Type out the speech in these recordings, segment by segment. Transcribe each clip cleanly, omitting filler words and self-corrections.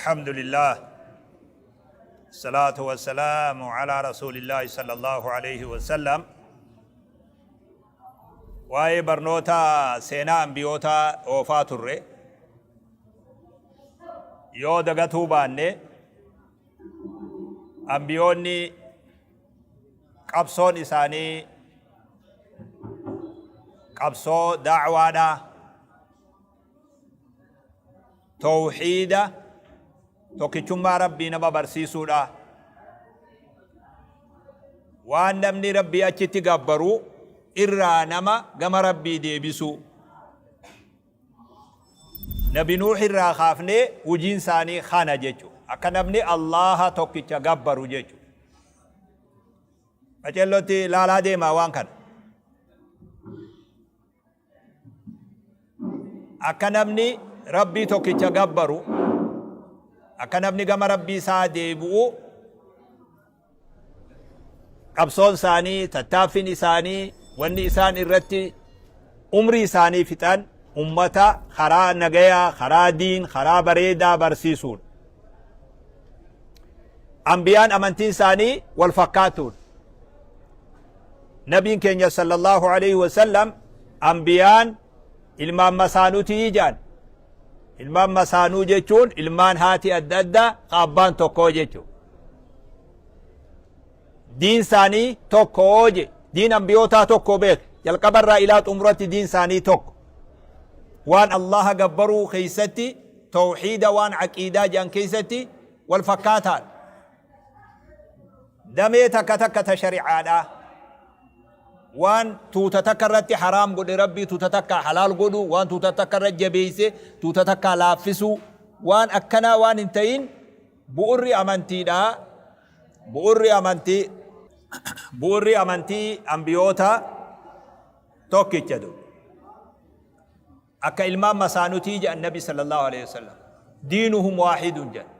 الحمد لله الصلاة والسلام على رسول الله صلى الله عليه وسلم. Waa'ee barnoota seenaa ambiyootaa oofaa turre yoo dagatuu baanne, ambiyoonni qabsoon isaanii qabsoo da'waadha, tawhiida, tokkichummaa Rabbii nama barsiisuudha. Waan namni Rabbii achitti gabbaru irraa nama gama Rabbii deebisuu. Nabi Nuuh irraa kaafnee hojiin isaanii kana jechuudha. Akka namni Allaaha tokkicha gabbaru jechuudha. Qaceellootti ilaalaa deemaa waan kana. Akka namni Rabbii tokkicha gabbaru, akka namni gama Rabbii isaa deebi'u, qabsoon isaanii, tattaaffiin isaanii, wanni isaan irratti umrii isaanii fixan ummata karaa nagayaa, karaa diin, karaa bareedaa barsiisuudha. Ambiyaan amantiin isaanii wal fakkaatuudha. Nabiin keenya sallallahu alaihi wasallam ambiyaan ilmaan masaanutii jedhan. Ilmaan masaanuu jechuun ilmaan haati adda addaa ka abbaan tokkoo jechuudha. Diin isaanii tokkoo je. Diin ambiyootaa tokko beek. Jalqabarraa ilaa xumuratti diin isaanii tokko. Waan Allaha gabbaruu keessatti, tawhiida, waan aqiidaa jedhan keessatti wal fakkaataadha. Damee takka takka ta shari'aadha. Waan tuuta takka irratti haraam godhe Rabbii tuuta takka halaal godhu, waan tuuta takka irra jabeeyse tuuta takka laaffisuu, waan akkanaa waan hin ta'in bu'urri amantiidha. Bu'urri amantii ambiyoota tokkicha du. Akka ilmaan masaanutii jedhan Nabi sallallahu alaihi wasallam. Diinuhum waahidun jedhan.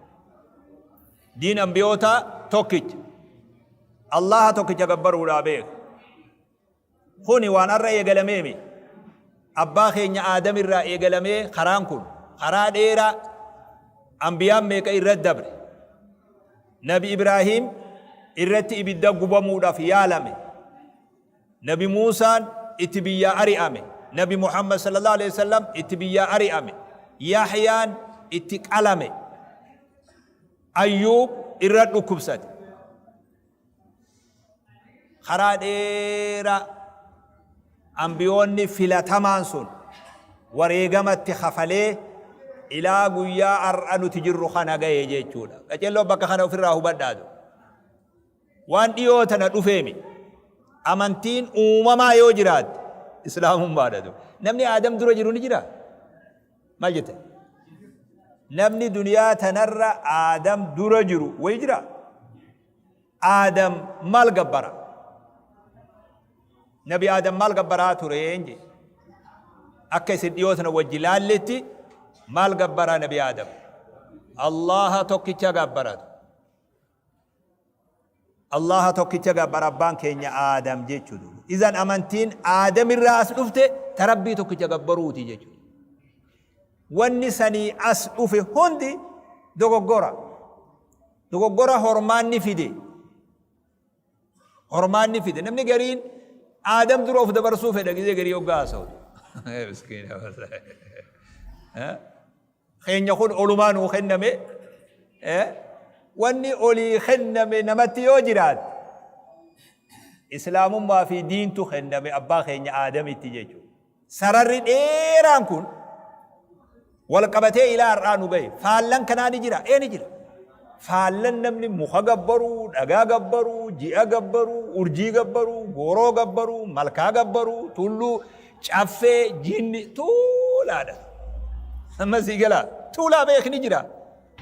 Diin ambiyoota tokkicha. Allaha tokkicha gabbaruudhaa beeka. Kuni waan har'a eegalameemi. Abbaa keenya Aadam irraa eegalamee karaan kun karaa dheeraa ambiyaan meeqa irra dabre. Nabi Ibraahim irratti ibidda gubamuudhaaf yaalame. Nabi Muusaan itti biyyaa ari'ame. Nabi Muhammad sallallahu alaihi wasallam itti biyyaa ari'ame. Yahyaan itti qalame. Ayyuub irra dhukkubsate. Karaa dheeraa ambiyoonni filatamaan sun wareegamatti kafalee ilaa guyyaa har'a nuti jirru kana gahe jechuudha. Qaceelloo bakka kana ofirraa hubadhaatu. Waan dhiyoo tana dhufeemi. Amantiin uumamaa yoo jiraatte Islaamummaadha. Namni Aadam dura jiru ni jira? Maal jette? Namni duniyaa tanarra Aadam dura jiru wayi jira? Aadam maal gabbara? Nabi Aadam maal gabbaraa ture je? Akka isin dhiyoo tana wajji laalletti maal gabbaraa Nabi Aadam? Allaha tokkicha gabbaratu. Allaha tokkicha gabbara abbaan keenya Aadam jechuudha. Izan amantiin Aadam irraa as dhufte ta Rabbii tokkicha gabbaruuti jechuudha. Wanni sanii as dhufe hundi dogoggora. Dogoggora hormaanni fide. Hormaanni fide. Namni gariin Aadam dura of dabarsuu fedha gizee garii hoggaa haasa'u. Miskiina. Keenya kun olumaa nuu kenname. Wanni olii kenname namatti yoo jiraate Islaamummaa fi diintu kenname abbaa keenya Aadamitti jechuudha. Sararri dheeraan kun wal qabatee ilaa har'aa nu gahe. Faallan kanaa ni jira. Ee, ni jira. Faallan namni muka gabbaruu, dhagaa gabbaruu, ji'a gabbaruu, urjii gabbaruu, gooroo gabbaruu, malkaa gabbaruu, tulluu, caffee, jinni tuulaadha. Amma sii galaa. Tuulaa beek ni jira.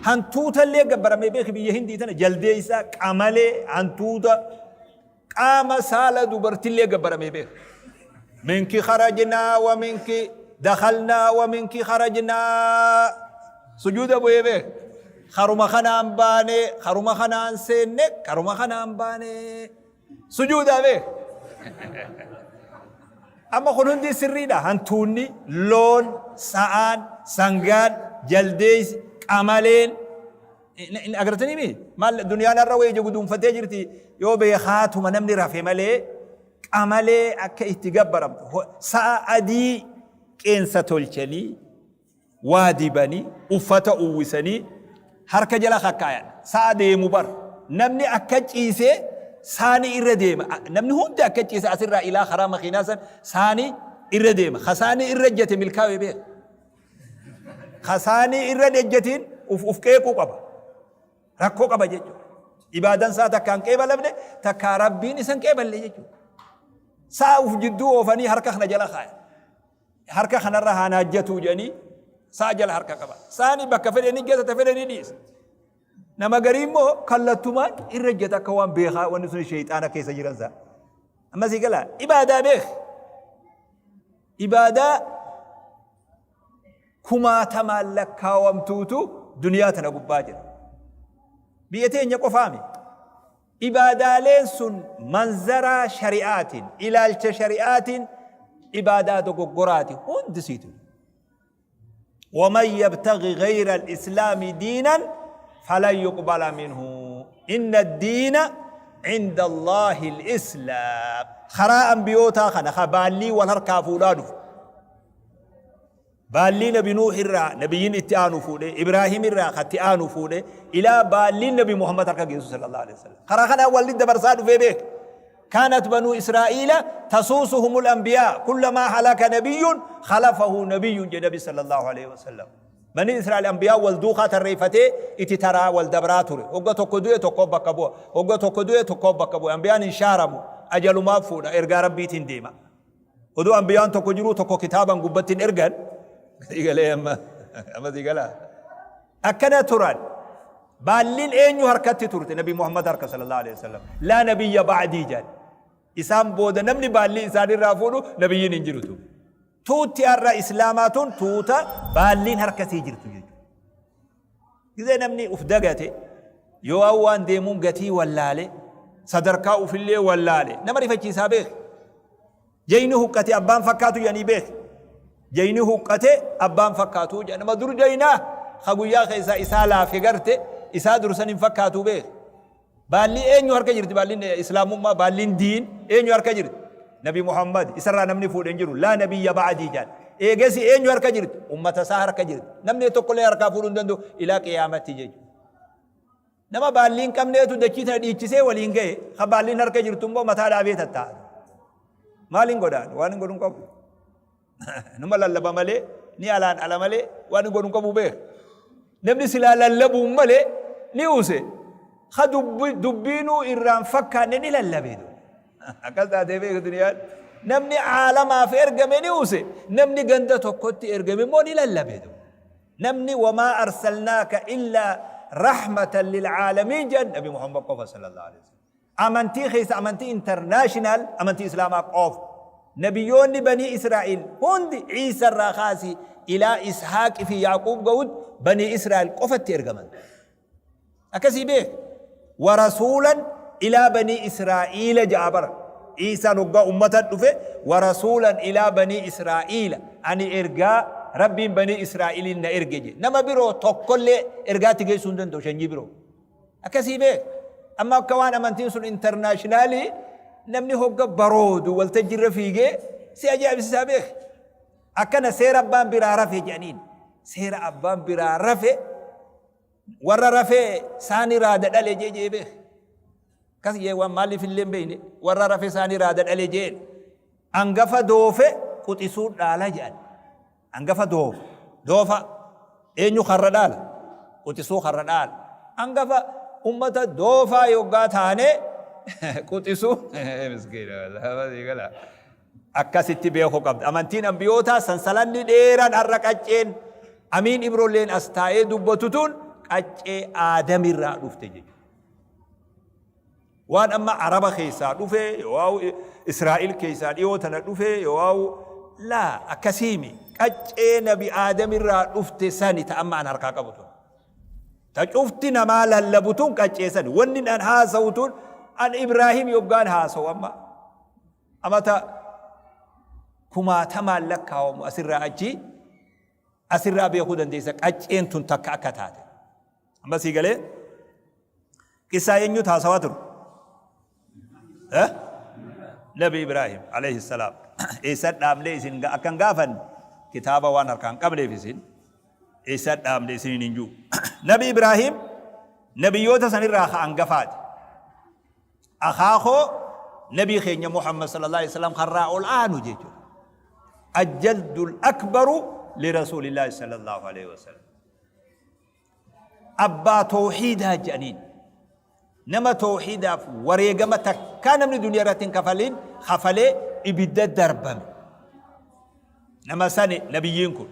Hantuuta illee gabbaramee beeki biyya Hindii tana jaldeessa, qamalee, hantuuta, qaama saala dubartillee gabbaramee beeka. Minki kharajnaa wa minki dakhalnaa wa minki kharajnaa sujuuda bu'ee beeka. Karuma kanaan baane, karuma kanaan seenne, karuma kanaan baane sujuudaa beeka. Amma kun hundi sirriidha. Hantuunni, loon, sa'aan, sangaan, jaldeessi, qamaleen. Hin agartanii mi? Maal duniyaan har'a wayii ija guduunfatee jirti yoo beekaatuma namni rafe malee qamalee akka itti gabbaramtu sa'a adii qeensa tolchanii waa dibanii uffata uwwisanii harka jala kakkaayan sa'a deemu bar namni akka ciisee saani irra deema namni hundi akka ciise asirraa ilaa karaa makiinaa san saani irra deema ka saani irra ejjate milkaa'e beeka Ka saanii irra hin ejjatiin uf uf qeequu qaba. Rakkoo qaba jechuudha. Ibaadan isaa takka hin qeebalamne takka Rabbiin isa hin qeeballe jechuudha. Sa'a uf jidduu oofanii harka kana jala kaayan. Harka kanarra haa naajjatuu jedhanii sa'a jala harka qaba. Saani bakka fedhe ni ejjata ta fedhe ni dhiisa. Nama garii immoo kallattumaan irra ejjata akka waan beekaa wanni sun sheexaana keessa jiran sa'a. Amma sii galaa ibaadaa beek. Ibaadaa kumaatamaan lakkaawamtuutu duniyaa tana gubbaa jira. Biyya teenya qofaami. Ibaadaaleen sun manzaraa shari'aatiin, ilaalcha shari'aatiin ibaadaa dogoggoraati hundisiitu. ومن يبتغي غير الإسلام دينا فلن يقبل منه إن الدين عند الله الإسلام خرا أنبيوتا خنا خبالي والهركا فولانو Baallii nabi Nuuh irraa nabiyyiin itti aanu fuudhe, Ibraahim irraa ka itti aanu fuudhe, ilaa baalliin nabi Muhammad harka geessu sallallahu alaihi wasallam. Karaa kanaan walli dabarsaa dhufee beek. Kaanat banuu Israa'iila tasuusuhumul anbiyaa kullamaa halaka nabiyyun khalafahu nabiyyun jedhe nabi sallallahu alaihi wasallam. Banii Israa'el anbiyaa wal duukaa tarreeffatee itti taraa wal dabraa ture. Hogga tokko du'e tokko bakka bu'a. Hogga tokko du'e tokko bakka bu'a. Anbiyaan hin shaaramu. Ajalumaaf fuudha. Ergaa Rabbiitiin deema. Oduu anbiyaan tokko jiruu tokko kitaaban gubbatti hin ergan. Sii galee amma amma sii galaa. Akkana turan. Baalliin eenyu harkatti turte? Nabi Muhammad harka sallallahu alaihi wasallam. Laa nabiyya ba'dii jedhan. Isaan booda namni baallii isaanirraa fuudhu nabiyyiin hin jirutu. Tuutti har'a islaamaa tun tuuta baalliin harkasii jirtu jechuudha. Gizee namni uf dagate yoo waan deemuun gatii wallaale sadarkaa ufillee wallaale nama rifachiisaa beeki. Jayni huqqate abbaan fakkaatu jedhanii beeki. Jayni huqqate abbaan fakkaatu jedha nama dur jaynaa ka guyyaa keessaa isaa laafe garte isaa dursan hin fakkaatu beeki. Baallii eenyu harka jirti baalliin islaamummaa baalliin diin eenyu harka jirti nabi Muhammad isarraa namni fuudhe hin jiru laa nabiyya ba'dii jedhan eegasi eenyu harka jirti ummata isaa harka jirti namni tokkollee harkaa fuudhuu hin danda'u ilaa qiyaamatti jechuudha. Nama baallii hin qabneetu dachii tana dhiichisee waliin ga'e ka baalliin harka jirtu immoo mataa dhaabee tattaa'a. Maaliin godhaan waan hin godhu hin qabu. Numa lallaba malee ni alaan ala malee waan hin godhu hin qabu beeka. Namni silaa lallabuun malee ni use. Ka dubbiinuu irraan fakkaanne ni lallabe. Akkas taatee beeku duniyaan. Namni aalamaaf ergame ni use. Namni ganda tokkotti ergame immoo ni lallabe. Namni wamaa arsalnaaka illaa rahmatan lil aalamiin jedhan Nabi Muhammad qofa sallallahu alaihi wasallam. Amantii keessa amantii international amantii Islaamaa qofa. Nabiyyoonni banii Israa'el hundi Iisa irraa kaasii ilaa Ishaaq fi Yaaquub ga'utti banii Israa'el qofatti ergaman. Akkasii beek. Warasuulan ilaa banii Israa'iila ja'a bara. Iisaan hoggaa ummata dhufe warasuulan ilaa banii Israa'iila ani ergaa Rabbiin banii Israa'iliin na erge jedhe. Nama biroo tokkollee ergaatti geessuu hin danda'u shanyii biroo. Akkasii beek. Amma akka waan amantiin sun intarnaashinaalii namni hogga baroodu waltajjiirra fiigee si ajaa'ibsiisaa beek. Akkana seera abbaan biraa rafe jedhaniin. Seera abbaan biraa rafe warra rafee saani raada dhale jee jee beek. Akkas jee waan maaliif illee hin beekne warra rafe saani raada dhale jeen. Angafa doofe quxisuu dhaala jedhan. Angafa doofa. Doofa eenyu karra dhaala? Quxisuu karra dhaala. Angafa ummata doofaa yoggaa taane quxisuu miskiina wallahi. Akkasitti beekuu qabda. Amantiin ambiyootaa sansalanni dheeraan har'a qacceen Amiin Ibrolleen as taa'ee dubbatu tun qaccee Aadamirraa dhufte jechuudha. Waan amma Araba keessaa dhufe, yoo'aawu Israa'il keessaa dhiyoo tana dhufe, yoo'aawu laa akkasiimi. Qaccee nabi Aadamirraa dhufte sani ta amma an harkaa qabu tun. Ta cufti namaa lallabu tun qaccee sani. Wanni an haasawu tun an Ibraahim yoggaan haasawu amma. Amata kumaatamaan lakkaawamu asirraa achi asirraa beekuu dandeessa qacceen tun takka akka taate. Amma sii galee qissaa eenyutu haasawaa ture? Eh? Nabi Ibraahim alayhi salaam. Eessa dhaabnee isin akkan gaafanne kitaaba waan harkaan qabneef isin eessa dhaabne isiniin hin jiru. Nabi Ibraahim nabiyyoota sanirraa ka angafaati. Akaakoo nabii keenya Muhammad sallallahu alaihi wasallam karraa ol aanu jechuudha. Ajjaddul akbaru li rasuulillaahi sallallahu alaihi wasallam. Abbaa tawhiidaa jedhaniin. Nama tawhiidaaf wareegama takkaa namni duniyaa irratti hin kafalin kafalee ibidda darbame. Nama sani nabiyyiin kun.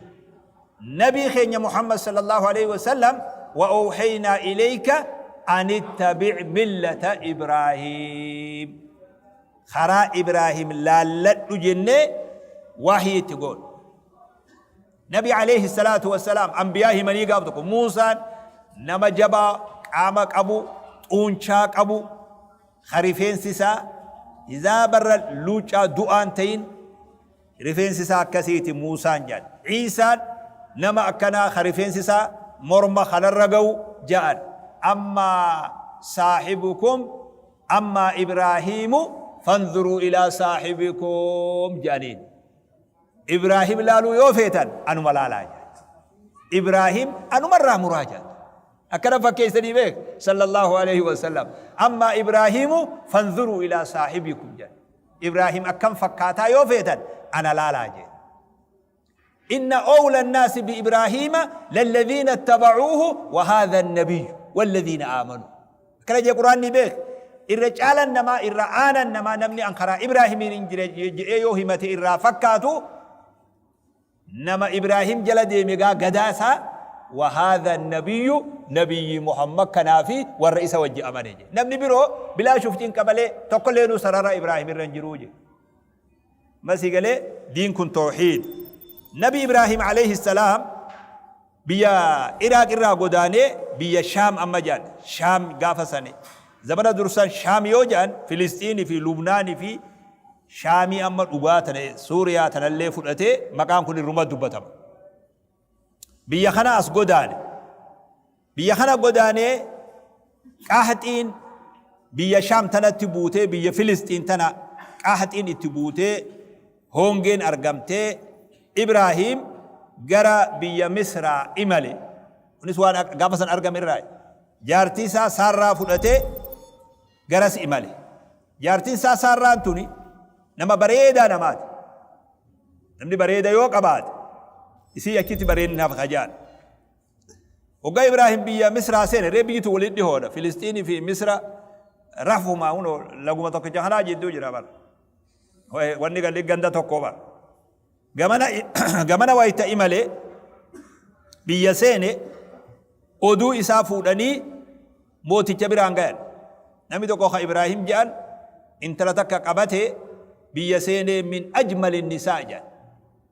Nabii keenya Muhammad sallallahu alaihi wasallam wa awhaynaa ilayka an ittabi' millata Ibraahim. Karaa Ibraahim laalladhu jennee wahii itti goone. Nabi alayhi salaatu wassalaam anbiyaa himanii gaaf tokko Muusaan nama jabaa qaama qabu xuunchaa qabu ka rifeensi isaa izaa barra luuccaa du'aan ta'in rifeensi isaa akkasiiti Muusaan jedhan. Ciisaan nama akkanaa ka rifeensi isaa morma kanarra ga'u jedhan. Amma saahibukum amma Ibraahiimu fanzuruu ilaa saahibikum jedhaniin. Ibraahim laaluu yoo feetan anuma laalaa jedhan. Ibraahim anumarraa muraa jedhan. Akkana fakkeessanii beek sallallahu alaihi wasallam. Amma Ibraahimu fanzuruu ilaa saahibikum jedhan. Ibraahim akkam fakkaataa yoo feetan ana laalaa jedhan. Inna awla annaasi bi Ibraahiima lalladhiina ittabacuuhu wa haadha annabiyyu walladhiina aamanuu. Akkana jee Qur'aanni beek. Irra caalan namaa irra aanan namaa namni an karaa Ibraahimiin hin jire jedhee yoo himate irraa fakkaatu nama Ibraahim jala deeme gaa gadaa isaa wa haadha nabiyyu nabiyyi Muhammad kanaa fi warra isa wajji amane je. Namni biroo bilaashuuf cinqa malee tokkollee nuu sarara Ibraahim irra hin jiruu je. Masii galee diin kun tawhiid. Nabi Ibraahim alayhi salaam Biyya Iraaq irraa godaanee biyya Shaam amma jedhan. Shaam gaafa sani zamana dursan Shaam yoo jedhan Filisxiini fi Lubnaani fi Shaamii amma dhugaa tana Suuriyaa tanallee fudhatee maqaan kun irruma dubbatama. Biyya kana as godaane. Biyya kana godaanee qahaxiin biyya Shaam tanatti buutee biyya Filisxiin tana qahaxiin itti buutee hongeen argamtee Ibraahiim gara biyya Misraa imale. Kunis waan gaafa san argame irraa. Jaartii isaa Saarraa fudhatee garas imale. Jaartiin isaa Saarraan tuni nama bareedaa namaati. Namni bareeda yoo qabaate isii achitti bareedni hafa kajaan. Hoggaa Ibraahim biyya Misraa seene, ree biyyi tun walitti dhihoodha. Filistiinii fi Misra rafuma hunoo laguma tokkicha kanaa jidduu jira bara. Wanni galli ganda tokko bara. Gamana gamana wayita imale biyya seene oduu isaa fuudhanii mooticha biraan gayan. Namni tokko ka Ibraahim jedhan intala takka qabate biyya seenee min ajmali nisaa jedhan.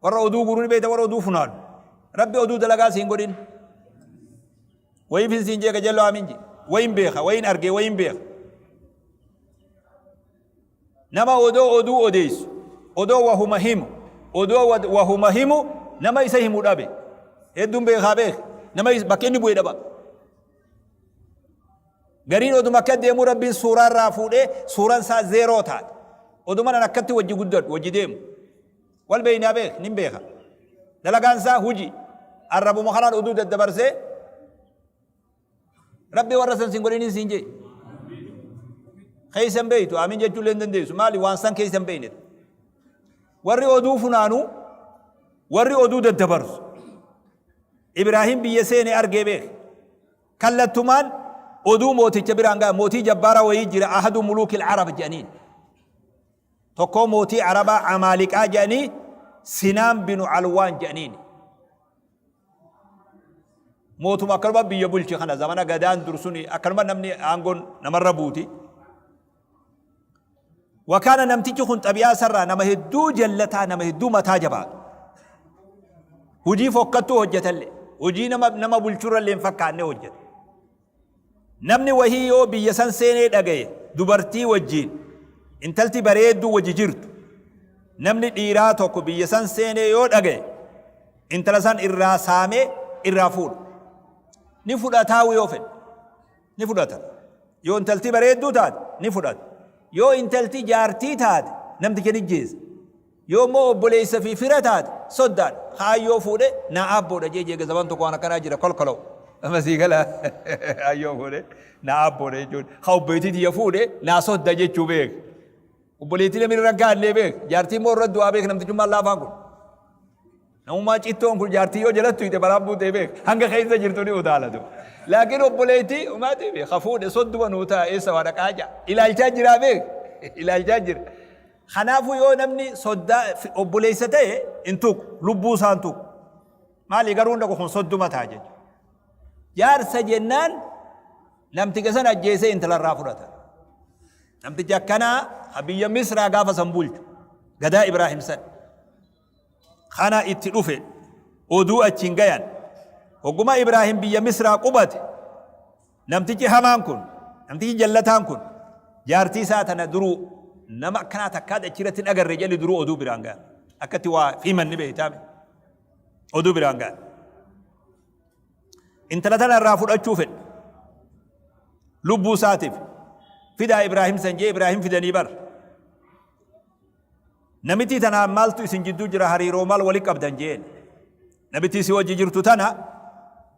Warra oduu guuru ni beekta warra oduu funaanu. Rabbi oduu dalagaa siin godhin. Wayiif siin jee qajeelloo amiin jee. Wayin beeka wayin argee wayin beeka. Nama odoo oduu odeessu odoo wahuma himu odoo wahuma himu nama isa himu dhabe. Hedduun beekaa beek nama bakka inni bu'e dhaba. Gariin oduma akka deemuu rabbiin suuraa irraa fuudhee suuraan isaa zeeroo taate. Oduma nan akkatti wajji guddadhu wajji deemu. Wal beeynaa beek nin beeka. Dalagaan isaa huji. Arrabuma kanaan oduu daddabarsee Rabbi warra san sin godhinin siin jee. Keessa hin beeytu aamin jechuu illee hin dandeessu maali waan san keessa hin beeyne. Warri oduu funaanu warri oduu daddabarsu. Ibraahim biyya seene argee beek. Kallattumaan oduu mooticha biraan ga'a mootii jabbaara wayii jira ahadu muluukil arab jedhaniin. Tokkoo mootii Arabaa Amaaliqaa jedhanii Sinaan binu Alwaan jedhaniin. Mootuma akkanuma biyya bulche kana zamana gadaan dur suni akkanuma namni aangoon namarra buuti. Wakaana namtichi kun xabi'aa isarraa nama hedduu jallataa nama hedduu mataa jabaatu. Hujii fokkattuu hojjetalle hojii nama nama bulchurrallee hin fakkaanne hojjeta. Namni wahii yoo biyya san seenee dhagaye dubartii wajjiin intalti bareedduu wajji jirtu namni dhiiraa tokko biyya san seenee yoo dhagaye intala san irraa saamee irraa fuudha. Ni fudhataawu yoo fedhe. Ni fudhata. Yoo intalti bareedduu taate ni fudhata. Yoo intalti jaartii taate namticha ni jeesa. Yoo immoo obboleessa fi fira taate soddaadha. Kaayyoo fuudhe naa aabboodha jee jeega zaman tokko waan akkanaa jira kolkoloo. Amma sii gala kaayyoo fuudhe naa aabboodha jechuun. Ka obboleettii tiyya fuudhe naa sodda jechuu beek. Obboleettii namni irra gaanne beek. Jaartii immoo irra du'aa beek namtichummaan laafaan kun. Namummaa cittoon kun jaartii yoo jalatti tuyte balaan buutee beek. Hanga keessa jirtu ni utaalatu. Laakiin obboleettii umaatii beek. Ka fuudhe sodduma nuu ta'a eessa waa dhaqaa ja'a. Ilaalchaa jiraa beek. Ilaalchaa jira. Kanaafuu yoo namni soddaa obboleessa ta'e hin tuqu. Lubbuu isaa hin tuqu. Maali garuu hin dhaqu kun sodduma ta'a jechuudha. Jaarsa jennaan namticha sana ajjeesee intalarraa fudhata. Namtichi akkanaa ka biyya Misraa gaafa san bulchu gadaa Ibraahim san. Kana itti dhufe oduu achiin gayan. Hogguma Ibraahim biyya Misraa qubate namtichi hamaan kun namtichi jallataan kun jaartii isaa tana duruu nama akkanaa takkaa achirratti hin agarre jedhani duruu oduu biraan gayan. Akkatti waa himan ni beektaame. Oduu biraan gayan. Intala tana irraa fudhachuu fedhe. Lubbuu isaatiif fidaa Ibraahim san jee Ibraahim fidanii bar. Namitii tanaan maaltu isin jidduu jira hariiroo maal wali qabdan jeen. Namitii si wajji jirtu tana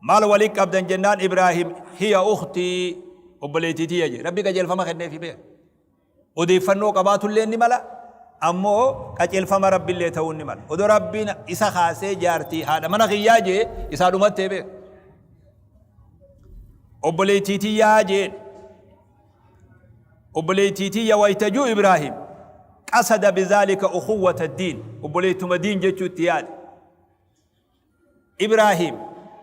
maal wali qabdan jennaan Ibraahim hiya ukhtii obboleettii tiyya jee. Rabbi qajeelfama kenneefi beeka. Odeeffannoo qabaatullee ni mala ammoo qajeelfama Rabbillee ta'uu ni mala. Odoo Rabbiin isa kaasee jaartii haadha mana kiyyaa jee isaa dhumattee beeka. Obboleettii tiyyaa jeen. Obboleettii tiyya wayta juu Ibraahim qasada bizaalika ukhuwwata diin obboleettuma diin jechuu itti yaade. Ibraahim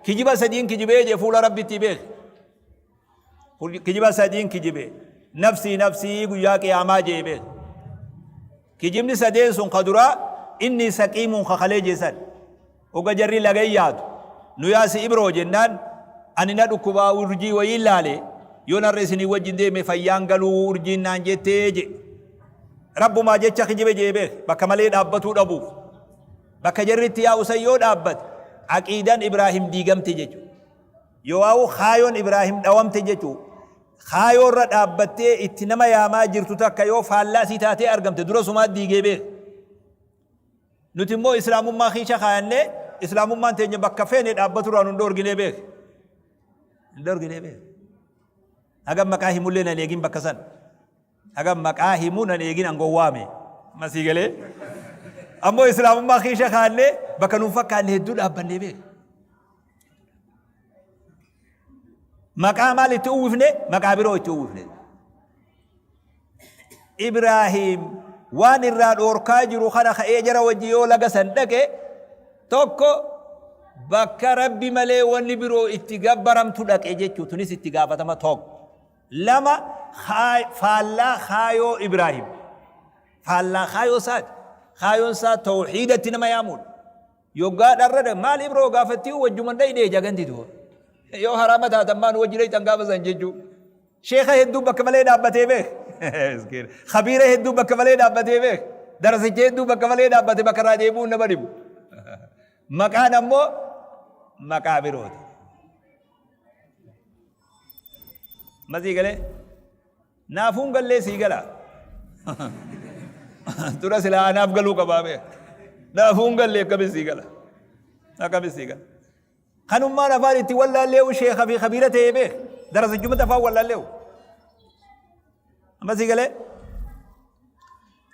kijiba sadiin kijibee jee fuula Rabbitti beeke. Kijiba sadiin kijibe nafsii nafsii guyyaa qiyaamaa jee beeke. Kijibni sadeen sun ka duraa inni saqiimuun kakalee jeesan. Hogga jarri laga yaatu nu yaasi Ibroo jennaan ani na dhukkubaa urjii wayiin laale yoon har'a isinii wajjin deeme fayyaan galuu urjiin naan jettee je. Rabbumaa jecha kijibe jee beek bakka malee dhaabbatuu dhabuuf. Bakka jarri itti yaa'u san yoo dhaabbate aqiidaan Ibraahim diigamte jechuudha. Yoo'aawu kaayoon Ibraahim dhawamte jechuudha. Kaayoo irra dhaabbattee itti nama yaamaa jirtu takka yoo faallaa sii taatee argamte dura sumaa diigee beek. Nuti immoo Islaamummaa kiisha kaayannee Islaamummaan teenya bakka feene dhaabbatu irraa nun dhoorginee beek. Hin dhoorginee beek. Hagam maqaa himullee nan eegin bakka san. Hagam maqaa himuu nan eegin an gowwaame. Masii galee. Ammoo Islaamummaa kiisha kaayannee bakka nun fakkaanne hedduu dhaabbannee beek. Maqaa maal itti uwwifne? Maqaa biroo itti uwwifne. Ibraahiim waan irraa dhoorkaa jiru kana ka'ee jara wajji yoo laga san dhaqe tokko bakka Rabbi malee wanni biroo itti gabbaramtu dhaqe jechuu tunis itti gaafatama tokko. Lama faallaa kaayoo Ibraahiim. Faallaa kaayoo isaati. Kaayoon isaa tawhiidatti nama yaamuudha. Yoggaa dharra dha maal ibroo gaafattii wajjuman dhayne jaganti du'a. Yoo haraama taatan maan wajji dhaytan gaafa san jechuu. Sheekha hedduu bakka malee dhaabbatee beek. Miskiina. Khabiira hedduu bakka malee dhaabbatee beek. Darasicha hedduu bakka malee dhaabbate bakka irraa deebi'uun nama dhibu. Maqaan ammoo maqaa birooti. Masii galee? Naafuun gallee sii gala. Dura silaa anaaf galuu qabaa beek. Naafuun gallee akkami sii gala. Akkami sii gala. Kanummaan afaan itti wallaalleewu sheekha fi kabiira ta'ee beek. Darasachumatti afaan wallaalleewu. Amma sii galee?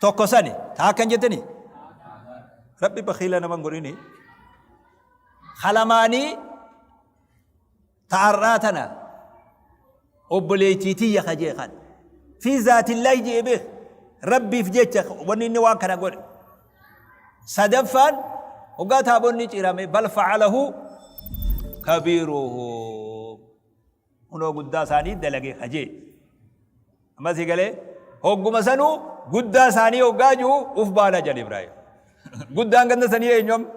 Tokko sani taa akkan jettani? Rabbi bakhiila nama hin godhini. Kalamaanii Ta ar'aa tana obboleeytii tiyya ka jee kana. Fi zaatillaahi jee beek. Rabbiif jecha wanni inni waan kana godhe. Sadaffaan hoggaa taabonni cirame bal fa'alahu kabiiruhu. Kunoo guddaa isaanii dalage ka jee. Amma sii galee hogguma sanuu guddaa isaanii hoggaa jiru uf baana jedhe Ibraahim. Guddaan ganda sanii eenyu amma?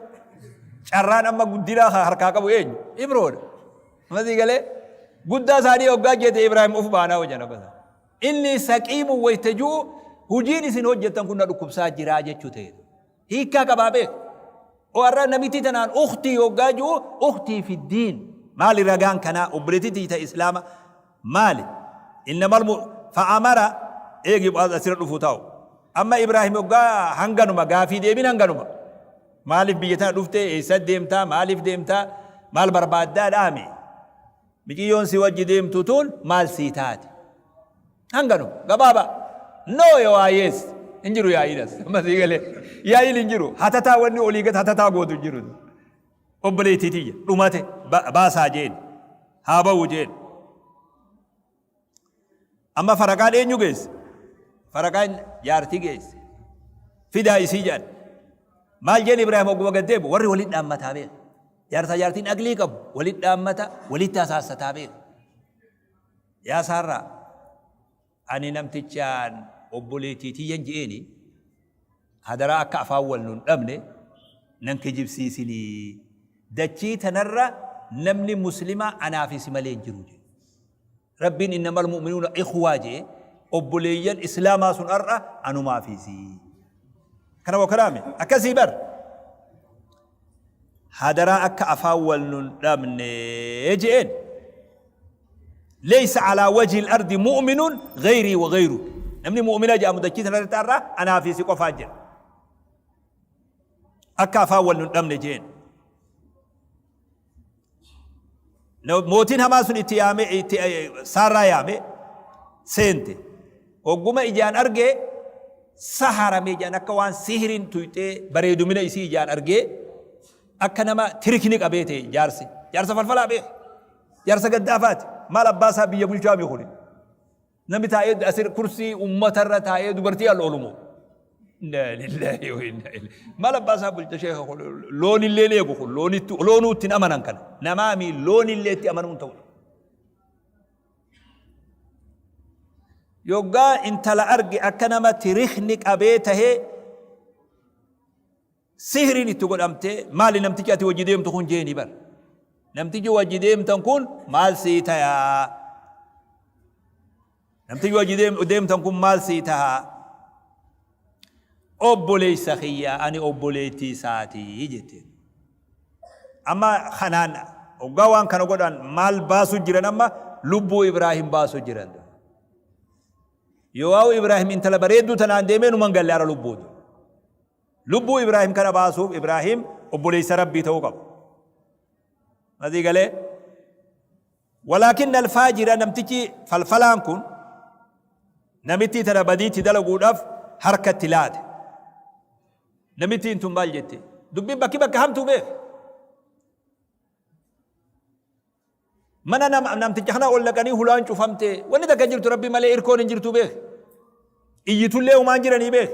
Carraan amma guddinaa harkaa qabu eenyu? Ibroodha. Amma sii galee guddaa isaanii hoggaa jette Ibraahim uf baanaa hojjan abba isaa. Inni saqiimu wayta ji'u hojiin isin hojjettan kun na dhukkubsaa jiraa jechuu ta'e. Hiikkaa qabaa beeku. O har'a namitti tanaan uktii hoggaa ji'u uktii fi diin. Maali ragaan kanaa obboleettii tiyya islaama maali? Innamal mu fa'amara eegi asirra dhufuu taa'u. Amma Ibraahim hoggaa hanganuma gaafii deebiin hanganuma. Maaliif biyya tana dhufte eessa deemtaa maaliif deemtaa maal barbaaddaa dhaame. Miciyyoon si wajji deemtu tun maal sii taate? Hanganuma gabaabaa. No yooaa yes hin jiru yaa'iin as. Amma sii galee yaa'iin hin jiru. Hatataa wanni olii gad hatataa gootu hin jiru. Obboleettii tiyya dhumate baasaa jeen haa ba'u jeen. Amma faraqaan eenyu geesse? Faraqaan jaartii geesse. Fidaa isii jedhan. Maal jeen Ibraahim ogguma gad deebi'u warri walitti dhaammataa beeka. Jaarsaa jaartiin aqlii qabu walitti dhaammata walitti hasaassataa beeka. Yaa Saarraa ani namtichaan obboleettii tiyyan je'eeni hadaraa akka afaan wal nun dhabne nan kijibsiisinii dachii tanarra namni muslimaa anaa fi si malee hin jiru jedhe. Rabbiin innamal mu'minuuna ikhwaa je'e obboleeyyan islaamaa sun har'a anumaa fi sii. Kana moo kanaami? Akkasii bar. Hadaraa akka afaan wal nun dhabne je'een. Laysa alaa wajhi al-ardi mu'minun ghayrii wa ghayruk. Namni mu'mina jedhamu dachii tana irratti har'a anaa fi si qofaa jira. Akka afaan wal nun dhabne je'een. Mootiin hamaa sun itti yaame itti saarraa yaame seente. Hogguma ijaan argee saharame ijaan akka waan sihiriin tuyxee bareedumina isii ijaan argee akka nama tirikni qabee ta'e jaarsi. Jaarsa falfalaa beeka. Jaarsa gaddaafaati. Maal abbaa isaa biyya bulchaa mi kuni? Namni taa'ee asir kursii uummatarra taa'ee dubartii al oolumoo. Inna lillahi wa inna ilaihi. Maal abbaa isaa bulcha sheekha kun loon illee eegu kun loonitti loonuu ittiin amanan kana. Namaami loon illee itti amanuun ta'u. Yoggaa intala arge akka nama tirikni qabee tahee Sihriin itti godhamtee maali namtichi ati wajji deemtu kun jeeni bar. Namtichi wajji deemtan kun maal sii tayaa? Namtichi wajji deemtan kun maal sii tahaa? Obboleessa kiyya ani obboleettii isaatii jetteen. Amma kanaan hoggaa waan kana godhan maal baasu jiran amma lubbuu Ibraahim baasu jiran. Yoo Ibraahim intala bareedduu tanaan deemee numan galle ara lubbuutu. Lubbuu Ibraahim kana baasuuf Ibraahim obboleessa Rabbii ta'uu qaba. Masii galee? Walaakinna alfaajira namtichi falfalaan kun namittii tana badiitti dalaguudhaaf harkatti laate. Namittiin tun maal jette? Dubbiin bakki bakka hamtuu beek. Mana namticha kana ol dhaqanii hulaan cufamte wanni takka hin jirtu rabbi malee irkoon hin jirtu beek. Iyyitullee humaan jiranii beek.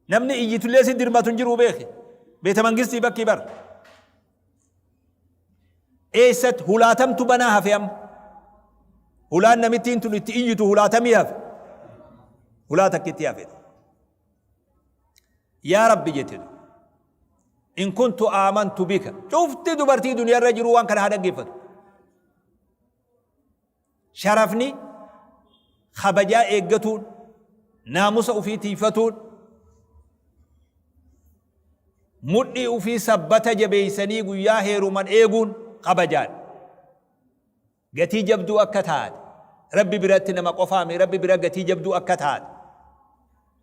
Namni iyyitullee si dirmatu hin jiru beek. Beeta mangistii bakkii bar. Eessatti hulaatamtu banaa hafe amma. Hulaan namittiin tun itti iyyitu hulaatamii hafe. Hulaa takkitti hafe. Yaa Rabbi jette in kuntu aamantu bika cufti dubartii duniyaa irra jiru waan kana haa dhaggeeffatu. Sharafni kabajaa eeggatuun naamusa ofii tiifatuun mudhii ofii sabbata jabeessanii guyyaa heeruman eeguun kabajaadha. Gatii jabduu akka taate, Rabbi biratti nama qofaami Rabbi bira gatii jabduu akka taate.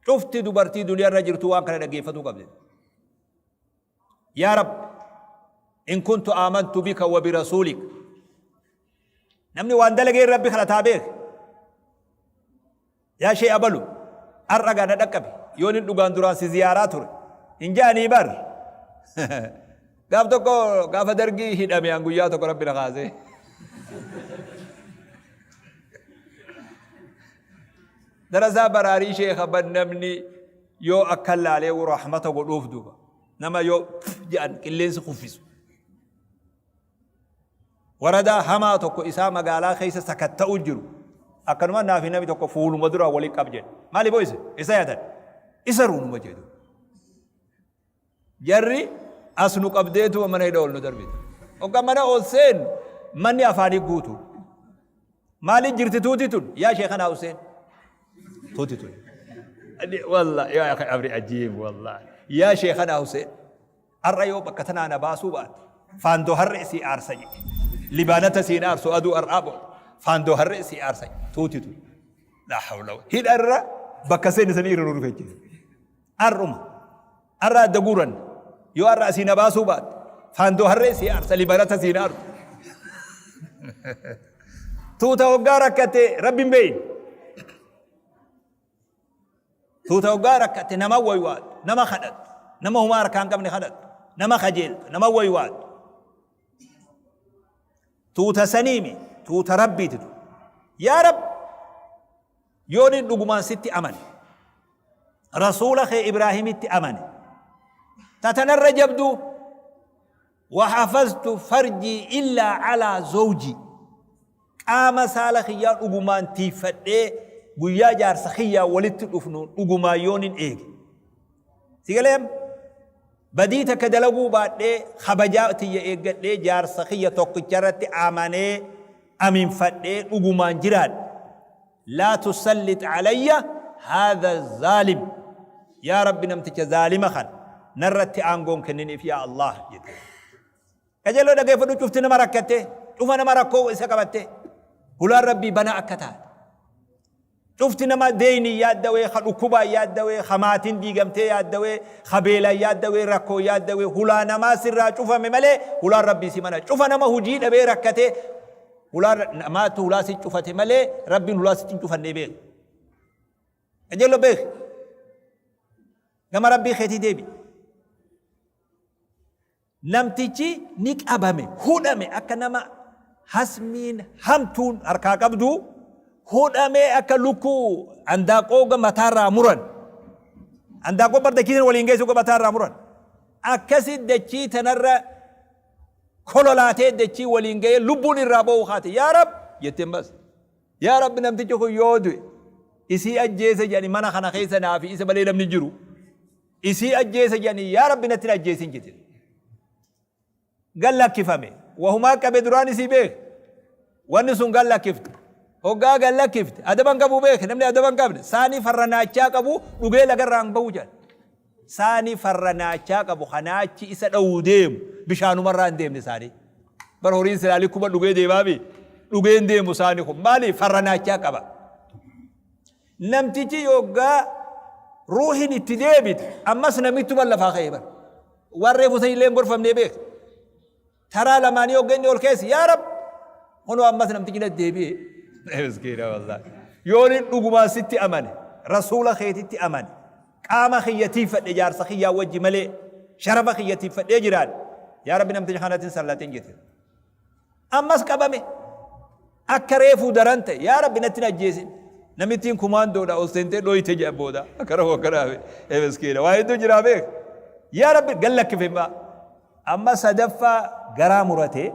Cufti dubartii duniyaa irra jirtu waan kana dhaggeeffatuu qabdi. Yaa Rabbi, in kuntu aamantu bika wa birasuulik. Namni waan dalagee Rabbi kadhataa beeke. Yaa shee abalu har'a gaa na dhaqqabi yoonin dhugaan duraan si ziyaaraa ture hin ja'anii bar gaaf tokko gaafa dargii hidhame an guyyaa tokko rabbi na kaasee darasaa baraarii sheekha ban namni yoo akka laalee rahmata godhuuf duuba nama yoo jedhan qilleensi kuffisu Waradaa hamaa tokko isaa magaalaa keessa sakatta'u jiru. Akkanuma naa fi nami tokko fuuluma dura wali qab jedhe. Maali boo isa? Isa yaatan. Isa ruunuma jedhu. Jarri as nu qabdeetuma mana hidha ol nu darbite. Hogga mana ol seennu manni afaanii guutu. Maali jirti tuuti tun? Yaa sheekanaa Huseen. Tuuti tun. Wallah yaa akhi amri ajiib wallah. Yaa sheekanaa Huseen. Har'a yoo bakka tanaa na baasuu baatte faandoo harree sii aarsa jedhe. Libaanata siin aarsu aduu har'aa booda. Faandoo harree si aarsa tuuti tu. Laa hawla hidha irra bakka seeni sanii irra nu rifeechise. Har'uma. Har'a adda guuran. Yoo har'a asii na baasuu baatte. Faandoo harree si aarsa libaanata siin aarsu. Tuuta hoggaa rakkate rabbi hin beeyne. Tuuta hoggaa rakkatte nama waywaattu, nama kadhattu, nama humaa harkaa hin qabne kadhattu, nama kajeeltu, nama waywaattu. Tuuta saniimi, tuuta rabbiiti tu. Yaa Rabbi, yoon dhugumaan sitti amane, rasuula kee Ibraahimitti amane, ta tanarra jabduu, Wahafaztu farjii illaa calaa zawjii. Qaama saala kiyyaa dhugumaan tiiffadhee guyyaa jaarsa kiyyaan walitti dhufnu dhugumaan yoonin eege. Si galee amma? Badii takka dalaguu baadhee kabajaa tiyya eeggadhee jaarsa kiyya tokkicha irratti amanee aminfadhee dhugumaan jiraadhe. Laa tusallit calayya haadha zaalim. Yaa Rabbi namticha zaalima kana narratti aangoo hin kenniniif yaa Allaah jette. Qajeeloo dhageeffadhu cufti nama rakkattee cufa nama rakkoo isa qabattee hulaan Rabbii banaa akka taate. Cufti nama deeyni yaaddawee, ka dhukkubaan yaaddawee, ka maatiin diigamtee yaaddawee, ka beelaan yaaddawee, rakkoo yaaddawee, hulaa namaa sirraa cufame malee hulaan Rabbii si mana. Cufa nama hujii dhabee rakkatee hulaa namaatu hulaa si cufate malee Rabbiin hulaa sitti hin cufannee beeki. Qajeello beeki. Gama Rabbii keetii deebi. Namtichi ni qabame, hudhame akka nama hasmiin hamtuun harkaa qabdu hudhamee akka lukkuu andaaqoo mataarraa muran. Andaaqoo bar dachii tana waliin geessu mataarraa muran. Akkasi dachii tanarra kololaatee dachii waliin ga'ee lubbuun irraa ba'uu kaate. Yaa Rab jetteen bas. Yaa Rabbi namtichi kun yoo du'e isii ajjeese jedhani mana kana keessa naa fi isa malee namni jiru. Isii ajjeese jedhanii yaa Rabbi natti hin ajjeesin jette. Gad lakkifame. Wahumaa qabe duraan isii beeke. Wanni sun gad lakkifte. Hoggaa gad lakkifte. Adaba hin qabu beeke. Namni adaba hin qabne. Saanii farra naachaa qabu dhugee lagarraa hin bahu jedhan. Saanii farra naachaa qabu kanaachi isa dha'uu deemu bishaanumarraa hin deemne saanii. Bar horiin silaa likkuma dhugee deemaami. Dhugee hin deemu saani kun. Maali farra naachaa qaba. Namtichi yoggaa ruuhin itti deebite ammas namittuma lafaa ka'e bar. Waan reefu san illee hin gorfamnee beek. Taraa lamaanii yogga inni ol keessa yaa Rab kunoo ammas namtichi natti deebi'e. Miskiina wallaahi. Yoon hin dhugumaan sitti amane rasuula keetitti amane qaama kiyya tiiffadhe jaarsa kiyyaa wajji malee sharafa kiyya tiiffadhee jiraadhe. Yaa Rabbi namticha kanatti hin sallatin jette. Ammas qabame. Akka reefuu daran ta'e. Yaa Rabbi natti hin ajjeesin. Namittiin kumaandoodha ol seentee dhooyte jedha booda. Akka rafu akka dhaabe. Ee miskiina. Waa hedduu jiraa beek. Yaa Rabbi gad lakkife immaa. Amma sadaffaa garaa muratee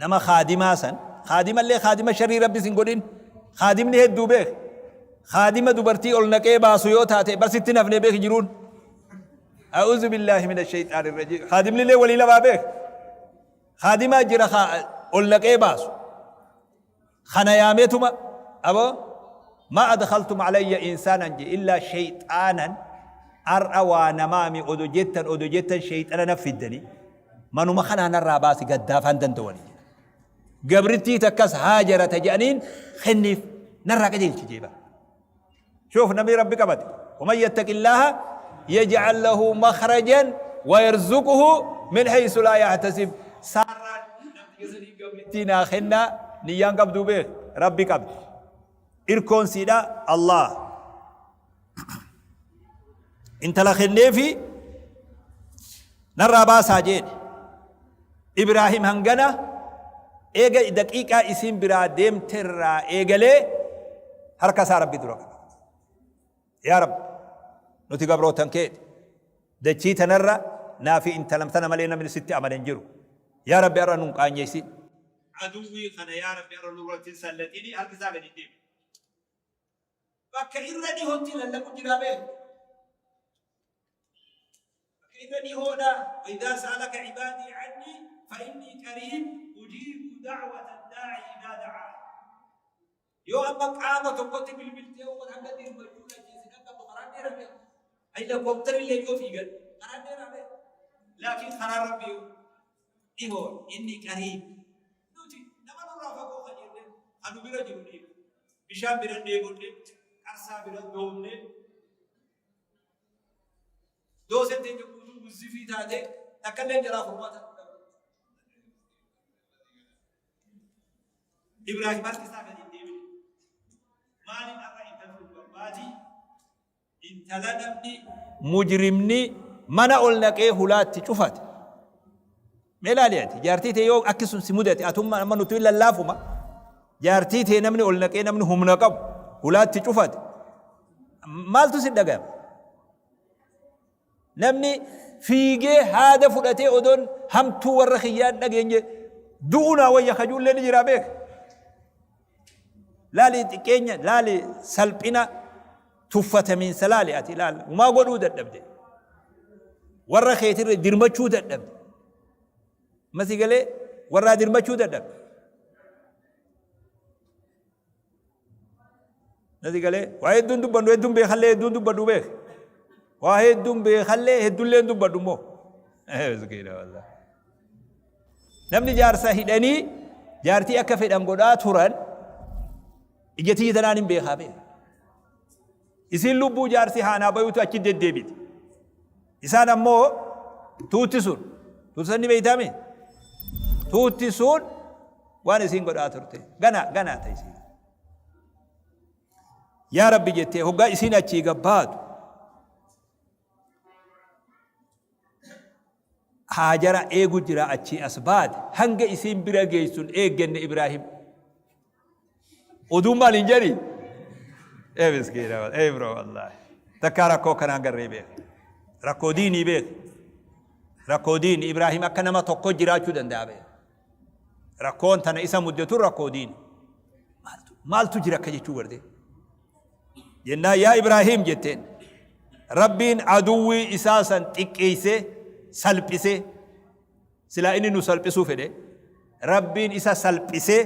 nama kaadimaa san kaadimallee kaadima sharrii Rabbi sin godhin kaadimni hedduu beek. Kaadima dubartii ol naqee baasu yoo taate bar sitti nafne beek jiruun. A'uuzu billaahi mina shayxaani rajiim. Kaadimni illee walii lamaa beek. Kaadimaa jira kaa ol naqee baasu. Kana yaameetuma aboo maa adkhaltum alayya insaanan je illaa shayxaanan har'a waa namaami odo jettan odo jettan shayxana na fiddani manuma kanaa narraa baasi gaddaafaan danda'ani jedha. Gabrittii takkas haajarata jedhaniin kenniif narraa qajeelchi jee bara. Shuuf namni Rabbi qabate. Waman yattaqillaaha yaj'al lahu makhrajan wa yarzuquhu min haysu laa yahtasib. Saarraan namticha sanii gabrittii naa kennaa niyyaan qabduu beek Rabbi qabdi. Irkoon siidha Allah. Intala kenneefi narraa baasaa jeedhe. Ibraahim hangana eega daqiiqaa isiin biraa deemterraa eegalee harka isaa Rabbi dura qaba. Yaa Rabbi nuti gabrootan keeti. Dachii tanarra naa fi intalam tana malee namni sitti amane hin jiru. Yaa Rabbi har'a nun qaanyessin. Aduwwii kana yaa Rabbi har'a nurratti hin sallaxini harki isaa gadi hin deebi'u. Bakka irra dhihootti lallabu jiraa beektu. Bakka irra dhihoodha. Wa idhaa sa'alaka ibaadii annii fa innii qariib ujiibu da'wata daa'i idhaa da'aan. Yoo amma qaama tokkotti bilbiltee uummata hanga dirmachuun ajjeese qaqqabdu karaan dheeraa beeku. Helikoophtarri illee yoo fiigan karaan dheeraa beeku. Laakiin karaan Rabbii yoo. Dhihoo inni qariib. Nuti nama nurraa fagoo kan jenne kan nu bira jiru dhiifne. Bishaan bira dheebonne, qarsaa bira doomne. Dooseen teenya guutuu wuzzifii taate takkalleen jalaa furmaata hin dhabne. Ibraahim harki isaa gadi hin deebine. Maaliin har'a intalli kun barbaadi? Intala namni mujrimni mana ol naqee hulaatti cufate. Mee laali ati jaartii tee yoo akki sun si mudate atumma amma nuti lallaafuma jaartii tee namni ol naqee namni humna qabu hulaatti cufate maaltu si dhagayama? Namni fiigee haada fudhatee odoon hamtuu warra kiyyaan dhageenye du'uu naa wayya kajuullee ni jiraa beeka. Laali xiqqeenya, laali salphina, tuffatamiinsa laali ati laali. Umaa godhuu dadhabde. Warra keetirra dirmachuu dadhabde. Masi galee warraa dirmachuu dadhabde. Nasi galee waa hedduun dubbannu hedduun beekallee hedduun dubbadhu beek. Waa hedduun beekallee hedduullee hin dubbadhu immoo. Miskiina wallah. Namni jaarsa hidhanii jaartii akka fedhan godhaa turan ija tiyya tanaan hin beekaa beeka. Isiin lubbuu jaarsi haanaa bayutu achi deddeebiti. Isaan ammoo tuutti sun tuutti san ni beeytaami? Tuutti sun waan isiin godhaa turte gana ganaa ta'e isiin. Yaa Rabbi jettee hoggaa isiin achii gabbaatu Haajara eegu jira achii as baate hanga isiin bira geessun eeggenne Ibraahim. Oduun maal hin jedhi? Ee miskiina ee bro wallaahi. Takkaa rakkoo kanaan garree beeka. Rakkoo diinii beeka. Rakkoo diinii Ibraahim akka nama tokko jiraachuu danda'a beeka. Rakkoon tana isa muddetu rakkoo diini. Maaltu maaltu jira akka jechuu gartee. Jennaan yaa Ibraahiim jetteen. Rabbiin aduwwii isaa san xiqqeessee salphisee silaa inni nu salphisuu fedhe Rabbiin isa salphisee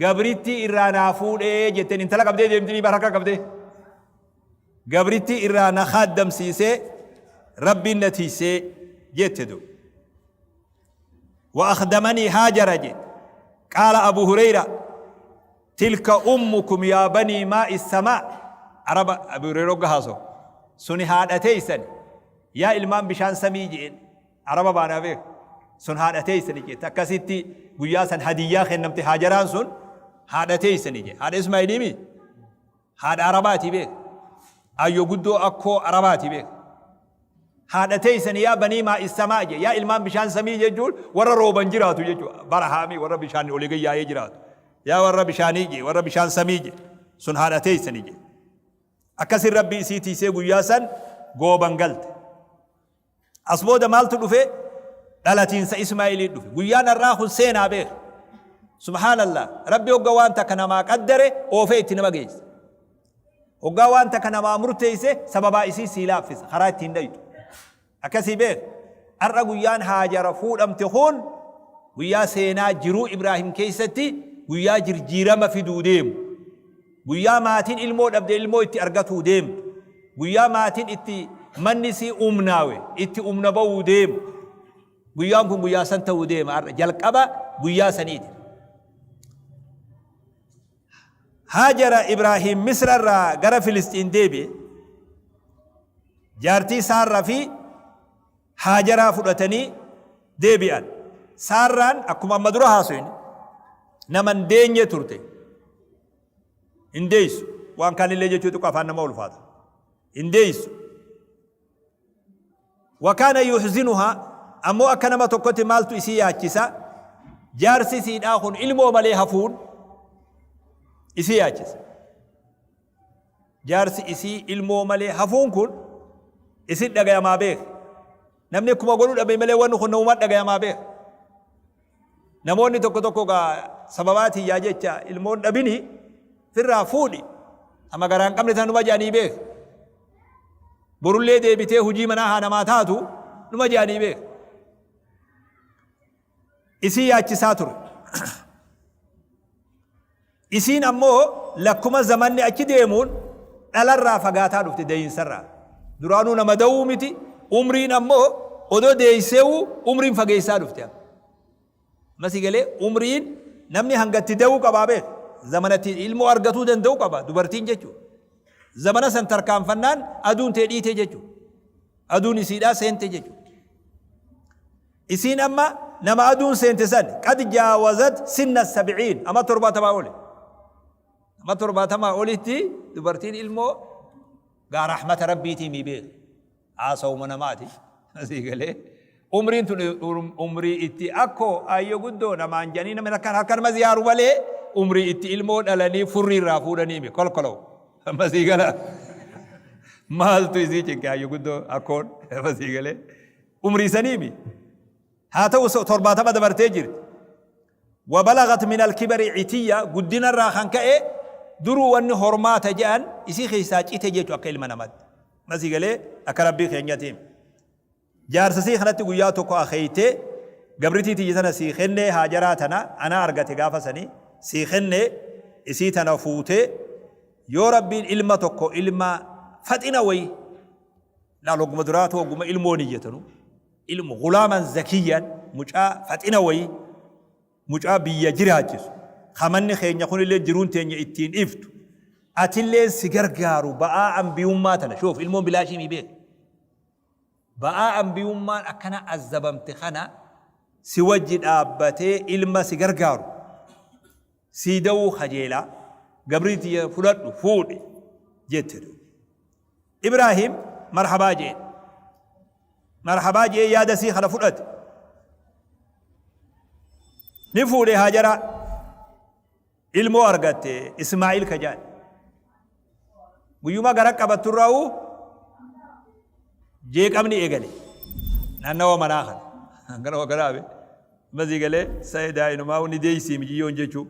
gabrittii irraa naa fuudhee jetteen intala qabdee deemtinii bar harka qabdee gabrittii irraa na khaaddamsiisee Rabbiin na tiisee jette du. Wa akhdamanii haajara jette. Qaala Abu Hureyra Tilka ummukum yaa banii maa'i samaa Araba Abu Hureyra hogga haasawu suni haadha teeysani yaa ilmaan bishaan samii je'een Araba baanaa beeka sun haadha teeysani jette akkasitti guyyaa san hadiyyaa kennamte Haajaraan sun haadha teeysani jee haadha Ismaa'iliimi Haadha Arabaati beek. Ayyo guddoo akkoo Arabaati beek. Haadha teessani yaa banii maa'is samaa jee yaa ilmaan bishaan samii jechuun warra rooban jiraatu jechuudha. Bara haamii warra bishaan olii gad yaa'ee jiraatu. Yaa warra bishaanii jee warra bishaan samii jee sun haadha teessani jee. Akkasin rabbi isii tiisee guyyaa san gooban galte. As booda maaltu dhufe? Dhalatiinsa Ismaa'ilii dhufe. Guyyaan har'aa kun seenaa beeka. Subhaanallah. Rabbi hogga waan takka namaa qaddare oofee itti nama geessa. Hoggaa waan takka namaa murteesse sababaa isii sii laaffisa. Karaa ittiin dhayxu. Akkasii beeka. Har'a guyyaan Haajara fuudhamte kun guyyaa seenaa jiruu Ibraahim keessatti guyyaa jirjiirama fiduu deemu. Guyyaa maatiin ilmoo dhabde ilmoo itti argatuu deemtu. Guyyaa maatiin itti manni isii umnaawe itti umna ba'uu deemu. Guyyaan kun guyyaa san ta'uu deema har'a jalqaba guyyaa saniiti. Haajara Ibraahiim Misra irraa gara Filisxiin deebi'e. Jaartii Saarraa fi Haajaraa fudhatanii deebi'an. Saarraan akkuma amma dura haasofne nama hin deenye turte. Hin deessu. Waan kaanillee jechuu xiqqoo afaan nama ulfaata. Hin deessu. Wakaana yuhzinuhaa ammoo akka nama tokkotti maaltu isii yaachisa jaarsi isiidhaa kun ilmoo malee hafuun isii yaachisa. Jaarsi isii ilmoo malee hafuun kun isin dhagayamaa beeka. Namni akkuma godhuu dhabe malee wanni kun namummaa dhagayamaa beeka. Namoonni tokko tokko gaa sababaa tiyyaa jecha ilmoon dhabini firraa fuudhi. Amma garaa hin qabne tanuma jedhanii beeka. Borullee deebitee hojii manaa haa namaa taatu numa jedhanii beeka. Isii yaachisaa ture. Isiin ammoo lakkuma zamanni achi deemuun dhalarraa fagaataa dhufte dayiinsarraa. Duraanuu nama da'uu miti umriin ammoo odoo deeyseewuu umriin fageessaa dhufte. Amma si galee umriin namni hanga itti da'uu qabaa beek. Zamana itti ilmoo argatuu danda'u qaba dubartiin jechuudha. Zamana san tarkaanfannaan aduun tee dhiite jechuudha. Aduun isiidhaa seente jechuudha. Isiin amma nama aduun seente san qad jaawazat sinna sabciin ama 70 oli. Ama 70 olitti dubartiin ilmoo gaa rahmata rabbiitii mii beek. Haasawuma namaati. Asii galee. Umriin tun umrii itti akkoo ayyo guddoo namaan jedhanii namni harkaan harka nama ziyaaru malee umrii itti ilmoo dhalanii furrii irraa fuudhanii mi kolkolow. Amma sii gala. Maaltu isii cinqe ayyo guddoo akkoon amma sii galee. Umrii sanii mi. Haa ta'u 70 dabartee jirti. Wabalagat min alkibari citiyya guddina irraa kan ka'e duruu wanni hormaata je'an isii keessaa cite jechu akka ilma namatti. Masii galee akka rabbii keenyatiin. Jaarsa sii kanatti guyyaa tokko akeeytee gabritii tiyya tana sii kennee haajaraa tana anaa argate gaafa sanii sii kennee isii tana fuutee yoo rabbiin ilma tokko ilma faxina wayii laal hogguma duraatu hogguma ilmoon iyyatanu ilmu gulaaman zakiyyaan mucaa faxina wayii mucaa biyya jiraachisu ka manni keenya kunillee jiruun teenya ittiin iftu atilleen si gargaaru ba'aa ambiyummaa tana shuuf ilmoon bilaashii mii beek ba'aa ambiyummaan akkana azzabamte kana si wajji dhaabbatee ilma si gargaaru sii da'uu kajeelaa gabrii tiyya fudhadhu fuudhi jette duuba. Ibraahim marhabaa jeen. Marhabaa jee yaada sii kana fudhate. Ni fuudhe Haajaraa. Ilmoo argatte Ismaa'iil ka jedhan. Guyyuma gara qabatturraa'u jeeqamni eegale. Naannawa manaa kana. Naannawa kanaa be. Masii galee sa'idaa inumaa ni deeysii mijiyyoon jechuu.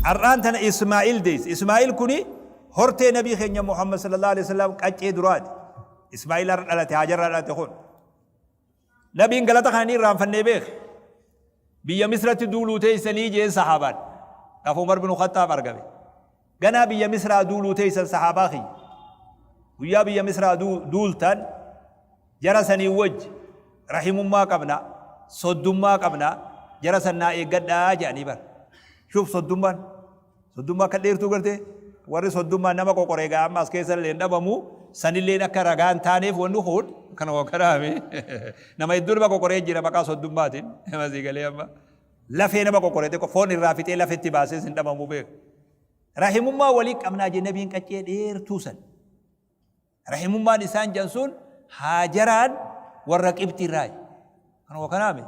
Har'aan tana Ismaa'il deesse. Ismaa'il kuni hortee nabii keenya Muhammad sallallahu alaihi wasallam qaccee duraati. Ismaa'il har'a dhalate Haajarraa dhalate kun. Nabiin galata kana ni irraanfannee beeka. Biyya Misratti duuluu teessanii jeen sahaabaan. Gaafa Umar bin Khattaab argame. Ganaa biyya Misraa duuluu teessan sahaabaa kiyya. Guyyaa biyya Misraa duultan jara sanii wajji rahimummaa qabna, soddummaa qabna, jara san naa eeggadhaa jedhanii bara. Shuuf soddummaan. Soddummaa akka dheertuu gartee warri soddummaan nama qoqoree gaa amma as keessa illee hin dhabamu sanilleen akka ragaa hin taaneef wanni kun kana kanaami nama hedduu nama qoqoree jira maqaa soddummaatiin nama sii galee amma lafee nama qoqoree xiqqoo foon irraa fixee lafetti baasees hin dhabamu beeku. Rahimummaa walii qabnaa jee nabiin qaccee dheertuu san. Rahimummaan isaan jedhan sun Haajaraan warra Qibxii irraayi. Kanuma kanaami.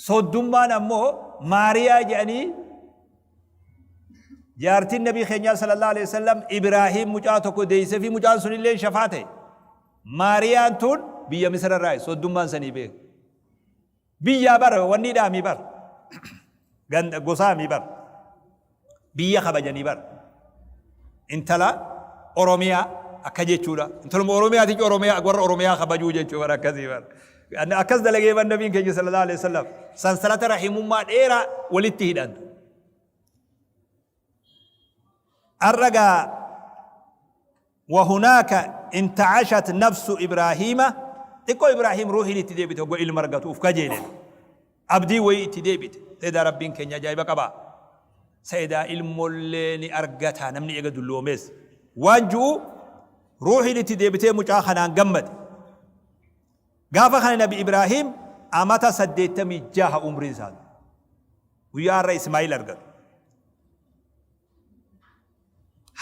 Soddummaan ammoo Maariyaa jedhanii jaartiin nabii keenyaa sallallahu alaihi wasallam Ibraahiim mucaa tokko deeyse fi mucaan sunillee shafaa ta'e. Maariyaan tun biyya Misra irraayi soddummaan sanii beeku. Biyyaa bara wanni dhaamii bara. Ganda gosaamii bara. Biyya kabajanii bara. Intala Oromiyaa akka jechuudha. Intaluma Oromiyaati Oromiyaa warra Oromiyaa kabajuu jechuu bara akkasii bara. Akkas dalagee ban nabiin keenya sallallahu alaihi wasallam sansalata rahimummaa dheeraa walitti hidhan. Har'a gaa Wahunaaka inta'ashat nafsu Ibraahiima xiqqoo Ibraahiim ruuhiin itti deebite hogga ilma argatu uf kajeele abdii wayii itti deebite seedaa Rabbiin keenya ajaa'iba qabaa seedaa ilmollee ni argata namni eega dulloomees waan ju'u ruuhiin itti deebitee mucaa kanaan gammade gaafa kana nabi Ibraahiim amata 86 umriin isaa guyyaa har'a Ismaa'il argatu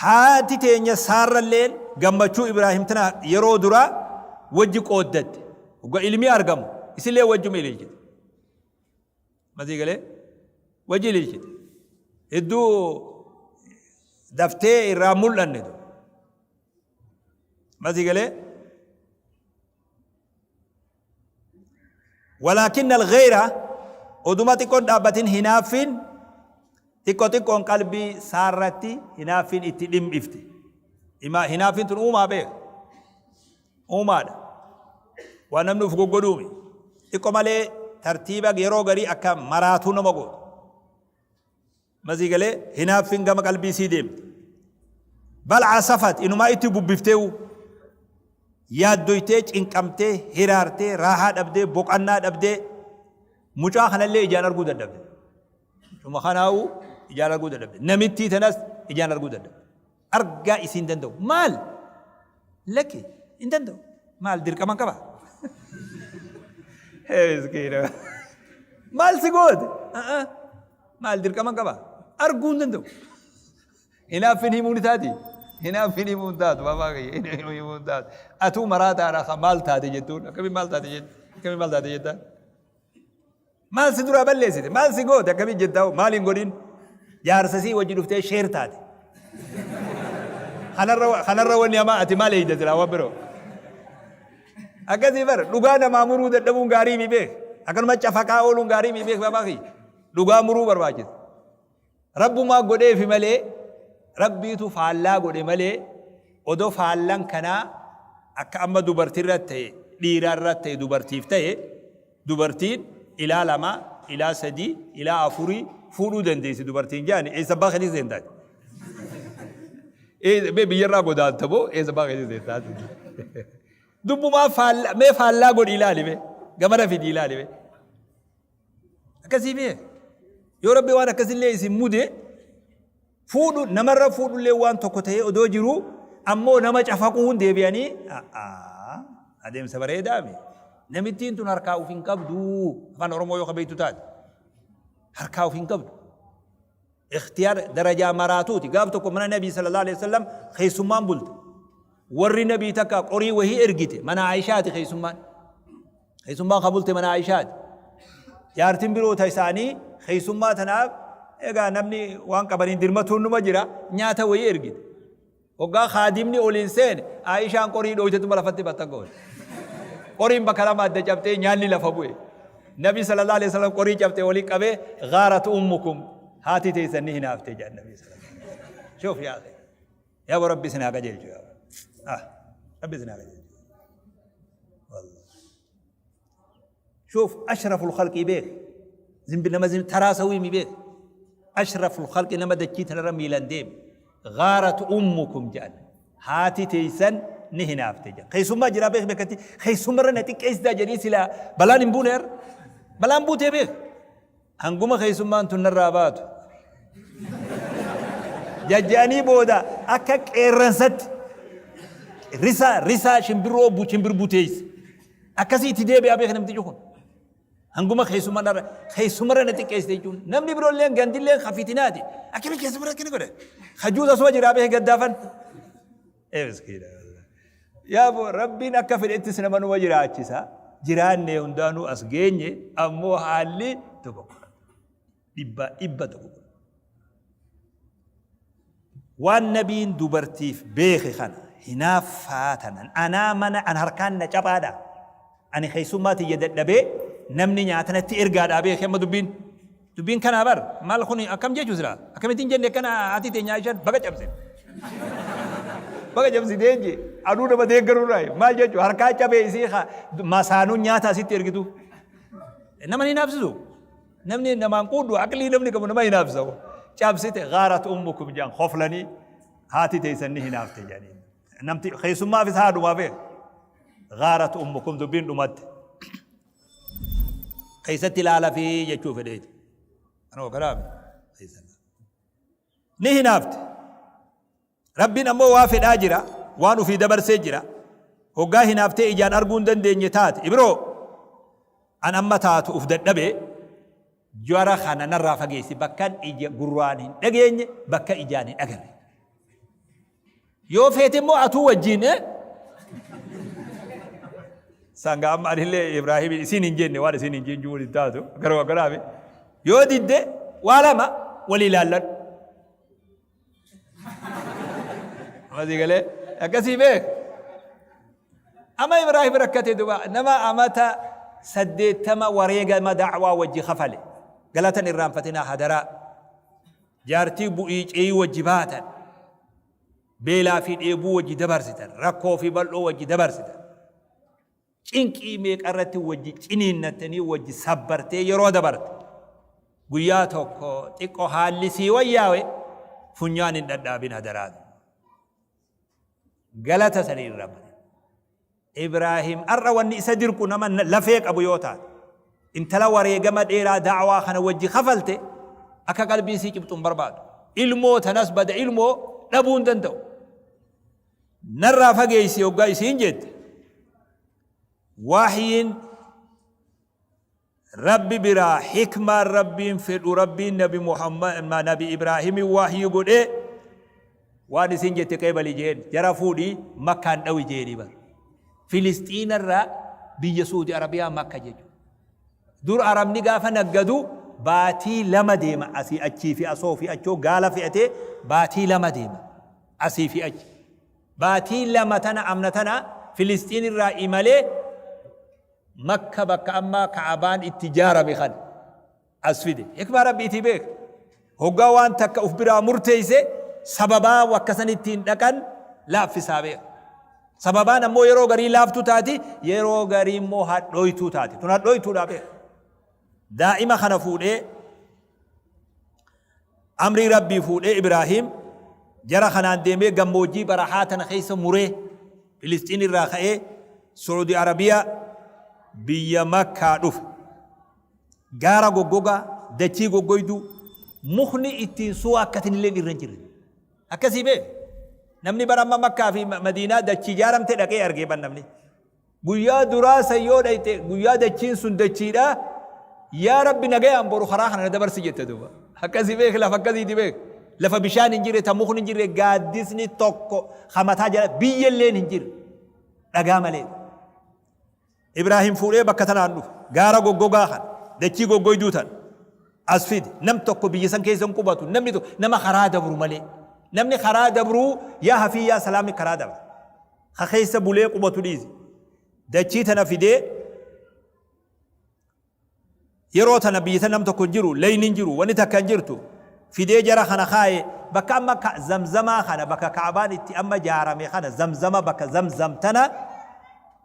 Haati teenya Saarralleen gammachuu Ibraahim tana yeroo duraa wajji qooddatte. Hogga ilmi argamu isillee wajjuma ililchite. Masii galee wajji ililchite. Hedduu daftee irraa mul'anne. Masii galee Walaakinna al-ghayra oduma xiqqoon dhaabbatin hinaaffiin xiqqo xiqqoon qalbii saarratti hinaaffiin itti dhim'ifte. Hinaaffiin tun uumaa beeka. Uumaadha. Waan namni uf goggodhuumi. Xiqqo malee tartiiba yeroo garii akka maraatuu nama gootu. Masii galee hinaaffin gama qalbii isii deemte. Bal asafat inumaa itti bubbifteewu. Yaaddoytee, cinqamtee, hiraartee, raahaa dhabdee, boqannaa dhabdee, mucaa kanallee ijaan arguu dadhabde. Mucuma kanaa'uu ijaan arguu dadhabde. Namittii tanas ijaan arguu dadhabde. Argaa isii hin danda'u. Maal? Lakki hin danda'u. Maal dirqaman qaba? Miskiina. Maal si goote? Maal dirqaman qaba? Arguu hin danda'u. Hinaaffin himuu ni taati? Hinaaffin himuu hin taatu. Baabaa kiyya himuu hin taatu. Atuu maraataadha kan maal taate jettuun akkamiin maal taate jettu? Akkamiin maal taate jettaan? Maal si duraa balleessite? Maal si goote? Akkamiin jettaa? Maal hin godhin? Jaarsa sii wajji dhuftee sheer taate. Kanarra kanarra wanni hamaa ati maal eeyda silaa waan biroo? Akkasii bara dhugaa namaa muruu dadhabuun gaarii mi beek. Akkanuma cafaqaa ooluun gaarii mi beek baabaa kiyya. Dhugaa muruu barbaachisa. Rabbumaa godheefi malee Rabbiitu faallaa godhe malee odoo faallan kanaa akka amma dubartirra ta'e dhiirarra ta'e dubartiif ta'e dubartiin ilaa lama ilaa sadii ilaa afurii fuudhuu dandeessi dubartiin jedhani eessa abbaa keetii seentaati. Mee biyyarraa godaanta moo eessa abbaa keetii seentaati. Dubbumaa faallaa mee faallaa godhi ilaali mee gamana fidi ilaali mee. Akkasii mee yoo rabbi waan akkasillee isin mude fuudhu namarra fuudhullee waan tokko ta'ee odoo jiruu ammoo nama cafaquun deebi'anii adeemsa bareedaa mi namittiin tun harkaa uf hin qabdu afaan oromoo yoo kabeektu taate harkaa uf hin qabdu ikhtiyaar darajaa maraatuuti gaaf tokko mana nabii sallallahu alaihi wasallam keessummaan bulte Warri nabii takka qorii wahii ergite mana Aishaati keessummaan. Keessummaan ka bulte mana Aishaati. Jaartiin biroo ta isaanii keessummaa tanaaf egaa namni waan qabaniin dirmatuun numa jira nyaata wahii ergite. Hoggaa kaadimni oliin seene Aishaan qorii dhooytetuma lafatti bakka goote. Qoriin bakka lama adda cabxee nyaanni lafa bu'e. Nabi sallallahu alaihi wasallam qorii cabxe olii qabee gaarat ummukum haati teessan ni hinaafte jedhan nabi sallallahu alaihi wasallam. Shuuf yaa akhi. Yaa bo rabbi isin haa qajeelchu yaa ah rabbi isin haa qajeelchu. Wallah. Shuf ashraful khalqii beek. Zimbi nama zim taraa sawii mi beek. Ashraful khalqi nama dachii tanarra miilan deeme. Gaarat ummukum jedhan. Haati teessan ni hinaafte jedhan. Keessummaa jiraa beek beekatti keessummarra na xiqqeessitaa jedhii silaa balaan hin buune har'a. Balaan buutee beek. Hanguma keessummaan tun narraa baatu. Jajja'anii booda akka qeerransatti risaa risaa shimbirroo bu shimbir buteessi. Akkasii itti deebi'aa beeka namtichi kun. Hanguma keessummaa narra keessumarra na xiqqeessite jechuun namni biroolleen gandilleen kafitinaati. Akkamiin keessumarra akkana godhe. Hajuus asuma jiraa beeka gaddaafan. Ee miskiina. Yaa boo rabbiin akka fedhettis nama numa jiraachisa. Jiraannee hundaanuu as geenye ammoo haalli dogoggora. Dhibbaa dhibba dogoggora. Waan nabiin dubartiif beeke kana hinaaffaa tanan anaa mana an harkaan na caphaadha. Ani keessummaa tiyya dadhabee namni nyaata natti ergaadhaa beeke amma dubbiin. Dubbiin kanaa bar maal kun akkam jechuu silaa akkamitti hin jenne akkana haati teenya Aishaan baga cabse. Baga cabsitee je aduu nama deeggaruu irraa maal jechuu harkaa cabee isii masaanuun nyaata asitti ergitu. Nama hin hinaafsisu. Namni namaan quudhu aqlii namni qabu nama hinaafsisa. Cabsite gaarat ummukum jedhan koflanii haati teessan ni hinaafte jedhanii. Namti keessummaafis haadhumaa beek. Gaarat ummukum dubbiin dhumatte. Keessatti ilaala fi jechuu fedheeti. Anoo kanaaf ni hinaafte. Rabbiin ammoo waa fedhaa jira, waan ufii dabarsee jira. Hoggaa hinaaftee ijaan arguu hin dandeenye taate. Ibroo an amma taatu uf dadhabee jara kana narraa fageessi bakkan ija gurraan hin dhageenye bakka ijaan hin agarre. Yoo feete immoo atuu wajjin eh? Sanga amma anillee Ibraahimin isiin hin jenne waan isiin hin jenne juun hin taatu garuu akkanaaf yoo didde waa lama walii ilaalladhu. Amma galee akkasii beek. Amma Ibraahim rakkate duba nama amata 80 wareegama da'waa wajji kafale galatan irraanfatinaa hadaraa. Jaartii bu'ii ce'ii wajji baatan, beelaa fi dheebuu wajji dabarsitan, rakkoo fi bal'oo wajji dabarsitan, cinqii meeqa irratti wajji ciniinnattanii wajji sabbartee yeroo dabarte, guyyaa tokko xiqqoo haalli sii wayyaawe funyaan hin dhadhaabin hadaraa. Galata sanii irraa bade. Ibraahim ar'a wanni isa dirqu nama lafee qabu yoo taate, intala wareegama dheeraa da'waa kana wajji kafalte akka qalbiin isii cibxu hin barbaadu. Ilmoo tanas bada ilmoo dhabuu hin danda'u. Narraa fageessi hoggaa isiin jette, wahyiin Rabbi biraa hikmaan Rabbiin fedhu Rabbiin nabi Muhammad nabi Ibraahimiin wahyii godhee waan isin jette qeebali jeen, jara fuudhi Makkaan dhawi jeeni bar. Filisxiinarraa biyya Suudi Arabiyaa Makka jechuudha. Dur Arabni gaafa naggadu baatii 2 deema, asii achii fi asoo fi achoo gaala fe'atee baatii 2 deema asii fi achi. Baatii 2 tana amna tana Filisxiin irraa imalee Makka bakka amma Ka'abaan itti ijaarame kana as fide. Hikmaa Rabbiitii beeka. Hoggaa waan takka uf biraa murteeyse sababaa wakka san ittiin dhaqan laaffisaa beeka. Sababaan ammoo yeroo garii laaftuu taati, yeroo garii immoo hadhooytuu taati. Tun hadhooytuudhaa beeka. Daa'ima kana fuudhee, amrii Rabbii fuudhee Ibraahiim jara kanaan deemee gammoojjii barahaa tana keessa muree Filisxiin irraa ka'ee Su'udi Arabiyaa biyya Makkaa dhufe. Gaara goggogaa, dachii goggoyduu, mukni ittiin suwaakkatin illee irra hin jirre. Akkasii beek. Namni bara amma Makkaa fi Madiinaa dachii ijaaramte dhaqee argee ban namni. Guyyaa duraa san yoo dhayxe, guyyaa dachiin sun dachiidha, yaa Rabbi nagayaan boru karaa kana na dabarsi jette duuba. Akkasi beek, lafa akkasiiti beek. Lafa bishaan hin jirre, ta mukni hin jirre, gaaddisni tokko ka mataa jala biyyalleen hin jirre. Dhagaa malee. Ibraahim fuudhee bakka tanaan dhufe. Gaara goggogaa kana, dachii goggoyduu tana as fide. Nam tokko biyya san keessa hin qubatu. Namni tokko nama karaa dabru malee. Namni karaa dabruu yaa hafii yaa salaamni karaa dabra. Ka keessa bulee qubatu dhiisi. Dachii tana fidee yeroo tana biyya tana nam tokko hin jiru, layni hin jiru, wanni takka hin jirtu. Fidee jara kana kaaye bakka amma zamzamaa kana, bakka Ka'abaan itti amma jaarame kana, zamzama bakka zamzam tana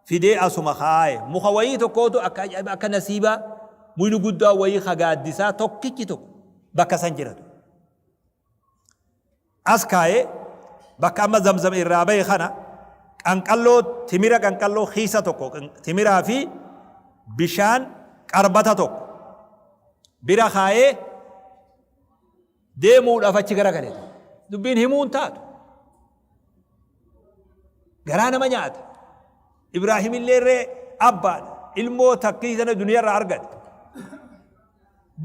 fidee asuma kaaye. Muka wayii tokkootu akka ajaa'iba, akka nasiibaa muyni guddaa wayii ka gaaddisaa tokkichi tokko bakka san jiratu. As kaaye bakka amma zamzam irraa bahe kana, qanqalloo timira, qanqalloo kiisa tokko timiraa fi bishaan qarbata tokko bira kaayee deemuudhaaf achi garagale. Dubbiin himuun taatu. Garaa nama nyaata. Ibraahim illee irree abbaadha. Ilmoo takkii sana duniyaarraa argate.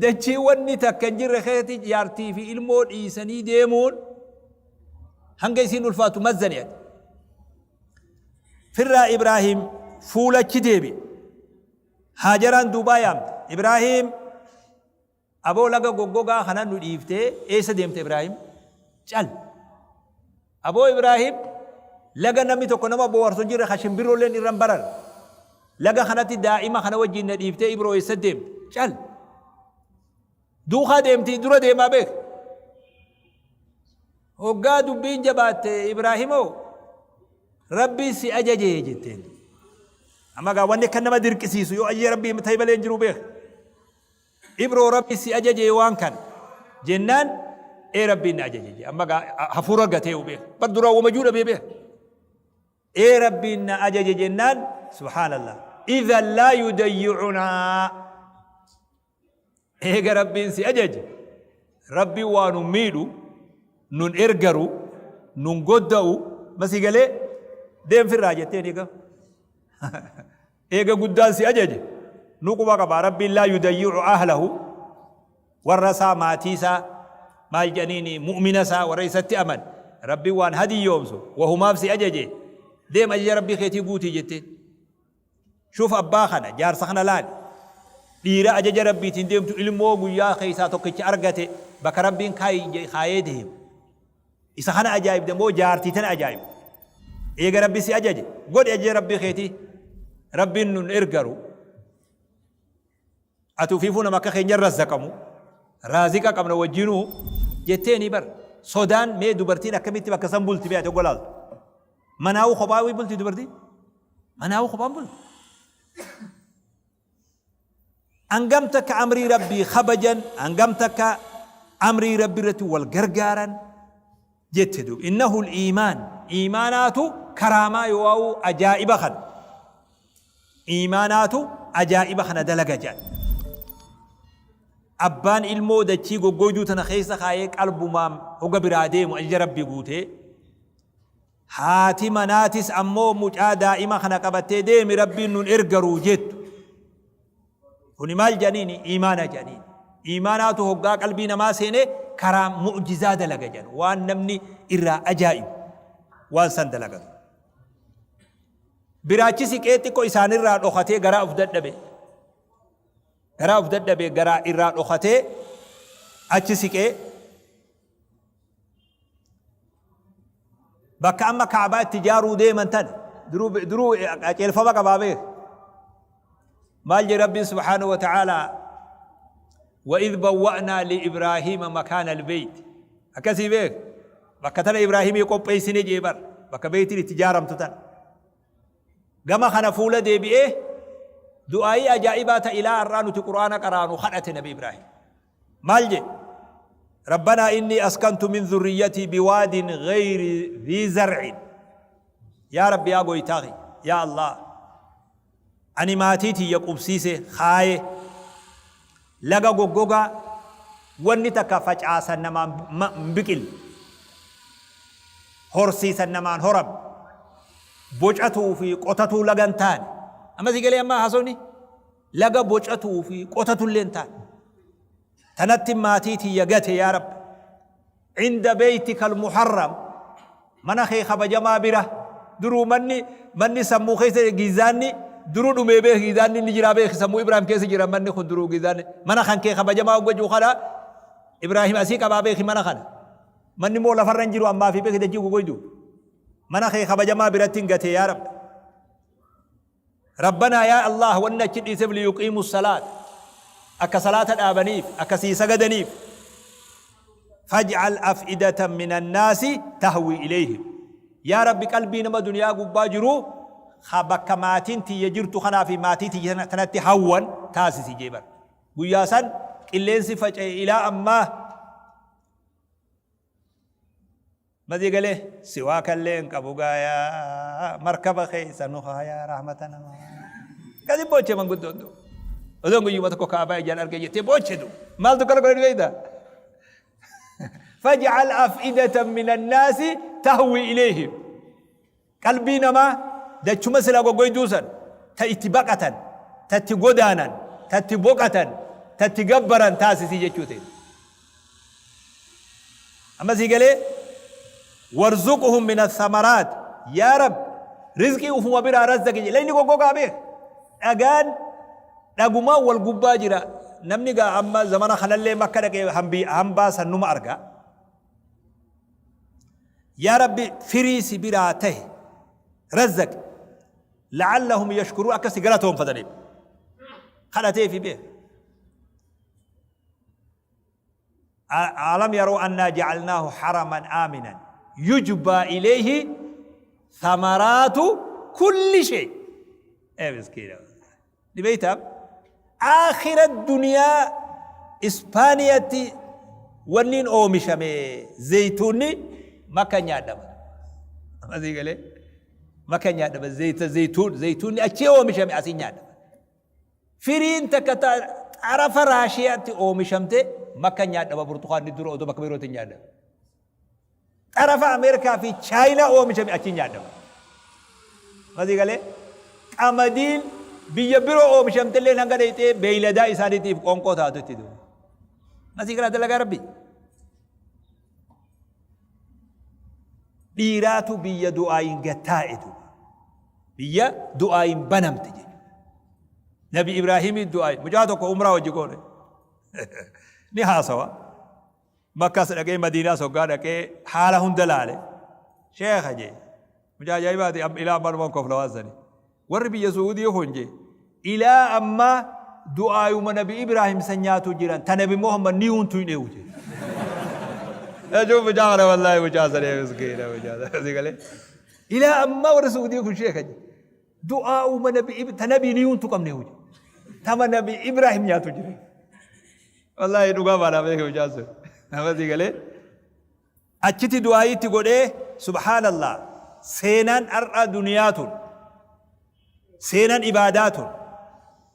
Dachii wanni takka hin jirre keessatti jaartii fi ilmoo dhiisanii deemuun hanga isiin ulfaatu mazzani ati. Firraa Ibraahim fuulachi deebi'e. Haajaraan duubaa yaamte. Ibraahim, aboo laga goggogaa kana nu dhiiftee eessa deemte Ibraahim? Cal. Aboo Ibraahim, laga namni tokko nama booharsu hin jirre, ka shimbirroolleen irra hin bararre. Laga kanatti daa'ima kana wajjin na dhiiftee Ibroo eessa deemte? Cal. Duukaa deemtii dura deemaa beek. Hoggaa dubbiin jabaatte, Ibraahimoo, Rabbiin si ajajee jetteen. Amma gaa wanni akka nama dirqisiisu yoo ajaja Rabbii ta'e malee hin jiru beek. Ibroo, Rabbi si ajajee waan kana jennaan, ee Rabbiin na ajaje jee. Amma gaa hafuura gatee beek. Bar duraa wama juu dhabee beek. Ee Rabbiin na ajaje jennaan, subhaanallah. Idhan laa yudayyi'unaa. Eega Rabbiin si ajaje, Rabbiin waa nun miidhu, nun ergaru, nun godda'u, masii galee deemfirraa jetteen eega. Eega guddaan si ajaje, nu quba qaba Rabbiin, laa yudayyi'u ahlahu, warra isaa, maatii isaa, maal jedhaniini, mu'mina isaa, warra isatti aman Rabbiin waan hadiyyoomsu wahumaaf si ajaje, deem ajaja Rabbii keetii guutii jetteen. Shuuf abbaa kana, jaarsa kana laali. Dhiira ajaja Rabbiitiin deemtu, ilmoo guyyaa keessaa tokkicha argate bakka Rabbiin kaayee deemu. Isa kana ajaa'ibda moo jaartii tana ajaa'ibda? Eega Rabbi si ajaje, godhi ajaja Rabbii keetii. Rabbiin nun ergaru. Ati ufiifuu nama akka keenya razzaqamu, raaziqa qabna wajjinuu jetteeni bar. Sodaan mee dubartiin akkamitti bakka san bulti mee ati ogga laaltu? Manaa'uu kophaa bulti dubartiin? Manaa'uu kophaan bulti? Hangam takka amrii Rabbii kabajan, hangam takka amrii Rabbii irratti wal gargaaran jette duuba. Innahu iimaan, iimaanaatu karaamaa yoo ajaa'iba kana. Iimaanaatu ajaa'iba kana dalaga jedhan. Abbaan ilmoo dachii goggoyduu tana keessa kaayee qalbumaan hoga biraa deemu ajaja Rabbii guutee, haati manaatis ammoo mucaa daa'ima kana qabattee deemi Rabbiin nun ergaruu jettu. Kuni maal jedhaniini? Iimaana jedhaniini. Iimaanaatu hoggaa qalbii namaa seene karaa mu'jizaa dalaga jedhan. Waan namni irraa ajaa'ibu waan san dalagatu. Biraachi siqee xiqqo isaanirraa dhokatee garaa uf dadhabe. Garaa uf dadhabe garaa irraa dhokatee achi siqee Bakka amma Ka'baa itti ijaaruu deeman tana duruu duruu qajeelfama qabaa beek. Maal jedhe Rabbiin subhaanahu wa ta'aalaa وإذ بوأنا لإبراهيم مكان البيت akkasii beek bakka tana Ibraahimii qopheessine jee bar bakka beeytiin itti ijaaramtu tana gama kana fuula deebi'ee du'aayii ajaa'ibaa ta ilaa har'aa nuti qur'aana qaraanu kadhate nabi Ibraahim Maal jedhe? Rabbanaa innii askantu min dhurriyyatii biwaadin ghayri dhii zar'in. Yaa Rabbi yaa goytaa kiyya, yaa Allah, ani maatii tiyya qubsiise, kaaye, laga goggogaa wanni takka facaasan namaan hin biqille, horsiisan namaan horamne, bocatuu fi qotatuu laga hin taane. Amma si galee amma haasofni? Laga bocatuu fi qotatullee hin taane. Tanatti maatii tiyya gate yaa Rabbi. Inda beeytika almuharram mana kee kabajamaa bira duruu manni manni sammuu keessa giizaanni duruu dhumee beeki giizaanni inni jiraa beeki sammuu Ibraahim keessa jira manni kun duruu giizaanni mana kan kee kabajamaa hojjechuu kana Ibraahim asii qabaa beeki mana kana manni immoo lafarra hin jiru ammaa fi beeki dachii gogoydu mana kee kabajamaa biratti hin gate yaa Rabbi. Rabbanaa yaa Allaah wanni achi dhiiseef liyuqiimu salaata akka salaata dhaabaniif akka sii sagadaniif faj'al af'idatan minan naasi tahwii ilayhim yaa Rabbi qalbii nama duniyaa gubbaa jiru ka bakka maatiin tiyya jirtu kanaa fi maatii tiyya tanatti hawwan taasisi jee bar guyyaa san qilleensi faca'e ilaa ammaa Madii galee si waa kallee hin qabu gaayaa markaba keessa nu kaayaa rahmata namaa. Gadi booche manguddoon du. Odoon guyyuma tokko kaabaa ijaan argee jettee booche du. Maaltu kana godhan beekta? Faj'al af'idatan minan naasi tahwi ilayhim. Qalbii namaa dachuma silaa goggoyduu san ta itti baqatan, ta itti godaanan, ta itti boqatan, ta itti gabbaran taasisi jechuu teeti. Amma sii galee warzuqhum min athamaraat yaa Rabbi rizqii ufuma biraa razzaqi jedhe layni goggogaa beek dhagaan dhagumaan wal gubbaa jira namni gaa amma zamana kanallee makka dhaqee hambaa san numa arga. Yaa Rabbi firii si biraa tahe razzaqi la'allahum yashkuruun akka si galatoonfataniif kadhateefi beek. Alam yaroo annaa jacalnaahu haraman aaminan yujbaa ilayhi thamaraatu kulli shay. Ee miskiina. Ni beeytaa? Aakhira duniyaa Ispaaniyatti wanniin oomishame zeytuunni makka nyaadhama. Asii galee makka nyaadhama zeyta zeytuun zeytuunni achii oomishame asii nyaadhama. Firiin takka xarafa Raashiyaatti oomishamte makka nyaadhama burtukaanni dura odoo bakka birootti nyaadhama. Xarafa Ameerikaa fi Chaayinaa oomishame achiin nyaadhama. Masii galee qamadiin biyya biroo oomishamtellee hanga dhayxee beeyladaa isaaniitiif qoonqoo taatu itti duuba. Masii galaa dalagaa rabbi. Dhiiraatu biyya du'aayin gattaa'e duuba. Biyya du'aayin banamte jechuudha. Nabi Ibraahimii du'aayin mucaa tokko umraa hojii goone. Ni haasawa. Makkaas dhaqee Madiinaas hoggaa dhaqee haala hunda laale. Sheekha jee. Mucaa ajaa'ibaati ilaa ammaa numan kofla waan sani. Warri biyya Su'uudii kun jee ilaa ammaa du'aayuma Nabi Ibraahim san nyaatu jiran ta Nabi Muhammad ni huntu hin eegu jee. Jechuun mucaa kana wallaahi mucaa sanii miskiina mucaa sanii galee. Ilaa ammaa warri Su'uudii kun sheekha jee. Du'aa'uma Nabi ta Nabi ni huntu qabne eegu jee. Tama Nabi Ibraahim nyaatu jiran. Wallaahi dhugaa baanaa beeke mucaan sun. Nama sii galee. Achitti du'aayii itti godhee subhaanallah seenaan har'a duniyaa tun. Seenaan ibaadaa tun,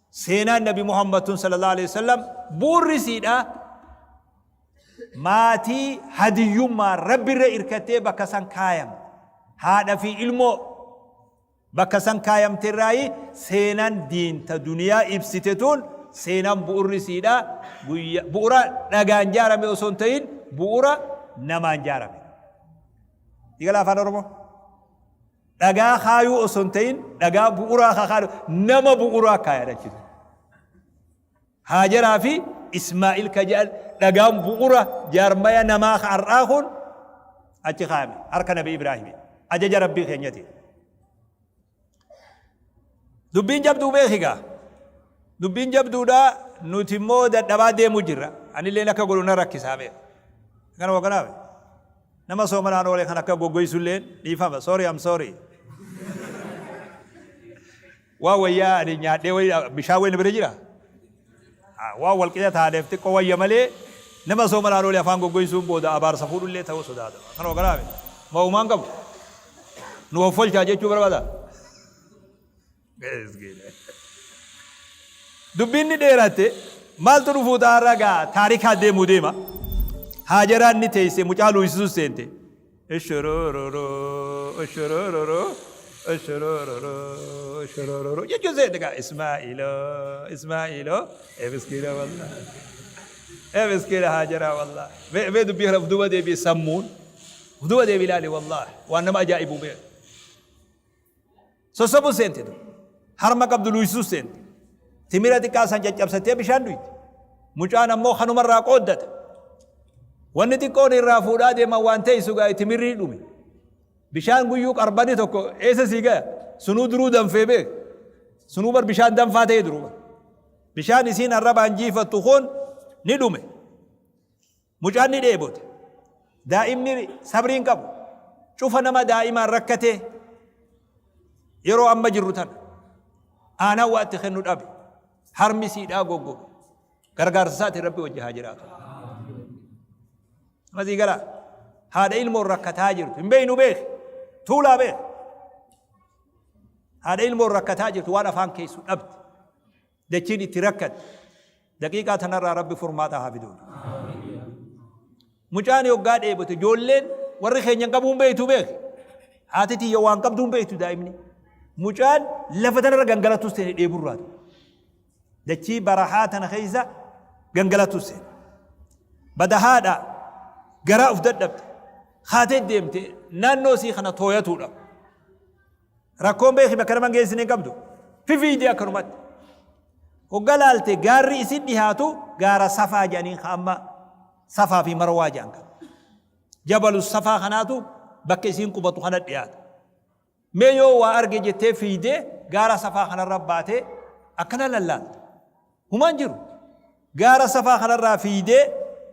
seenaan Nabi Muhammad tun sallallahu alaihi wasallam bu'urri isiidha maatii hadiyyummaa Rabbirra irkattee bakka san kaayamte. Haadha fi ilmoo bakka san kaayamte irraayi seenaan diinta duniyaa ibsite tun, seenaan bu'urri isiidha guyya bu'ura dhagaan jaarame osoo hin ta'in bu'ura namaan jaarame. Digala afaan Oromoo? Dhagaa kaayuu osoo hin ta'in dhagaa bu'uraa kakaadhu nama bu'uraa kaayan achitti. Haajaraa fi Ismaa'il ka jedhan dhagaan bu'ura jaarmaya namaa ka har'aa kun achi kaayame harka Nabi Ibraahimiin ajaja Rabbii keenyatiin. Dubbiin jabduu beeki gaa. Dubbiin jabduudha, nuti immoo dadhabaa deemu jirra. Anilleen akka godhu na rakkisaa beeka. Kana wakanaaf nama soomanaan oole kan akka goggoysulleen dhiifama. Sorry, I'm sorry. Waa wayyaa ani nyaadhee wayii bishaan wayii na bira jira. Waan walqixa taaneef xiqqoo wayya malee nama soomanaan oole afaan goggoysuun booda abaarsa fuudhullee ta'uu sodaata. Kana wakanaaf ma'umaan qabu. Nu hoffolchaa jechuu barbaada. Dubbiin ni dheeratte, maaltu dhufuu ta'a gaa taarikaa deemuu deema. Haajaraan ni teesse, mucaa luuysisuu seente. Ishorororo ishorororo ishorororo ishorororo jechuun seente gaa. Ismaa'iloo Ismaa'iloo, ee miskiina wallah, ee miskiina Haajaraa wallah. Mee dubbii kana uf duuba deebi'e, sammuun uf duuba deebi'e ilaali, wallah waan nama ajaa'ibu beeku. Sossobuu seente tu. Harma qabdu luuysisuu seente. Timira xiqqaa san caccabsattee bishaan dhuyti. Mucaan ammoo kanumarraa qooddata. Wanni xiqqoon irraa fuudhaa deeman waan teessu gaa timirri dhume. Bishaan guyyuu qarbani tokko eessa sii gaya? Sunuu duruu danfee beek. Sunuu bar bishaan danfaa ta'e duruu bar. Bishaan isiin arrabaan jiifattu kun ni dhume. Mucaan ni dheebote. Daa'imni sabrii hin qabu. Cufa nama daa'imaan rakkatee yeroo amma jirru tana. Aanaan waa itti kennu dhabe. Harmi siidhaa goggoge. Gargaarsa isaatiin Rabbi wajji haa jiraatu. Masii galaa. Haadha ilmoon rakkataa jirtu. Hin beeynu beeki. Tuulaa beeki. Haadha ilmoon rakkataa jirtu waan afaan keessu dhabde. Dachiin itti rakkatte. Daqiiqaa tanarraa Rabbi furmaata haa fiduuf. Mucaan yoggaa dheebote ijoolleen warri keenya hin qabuun beektu beeki. Haati tiyya waan qabduun beektu daa'imni. Mucaan lafa tanarra gangalatus seene dheeburraa. Dachii barahaa tana keessa gangalatus seene. Bada haadha garaa uf dadhabde. Haatee deemte naannoo isii kana tooyatuudha. Rakkoon beeki bakka nama hin geessine hin qabdu. Fifiidee akkanumatti. Hogga laalte gaarri isin dhihaatu gaara Safaa jedhaniin ka amma Safaa fi Marwaa jedhan kana. Jabalu Safaa kanaatu bakka isiin qubatu kana dhiyaata. Mee yoo waa arge jettee fiidee gaara Safaa kanarra baatee akkana lallaalte. Humaan jiru. Gaara Safaa kanarraa fiidee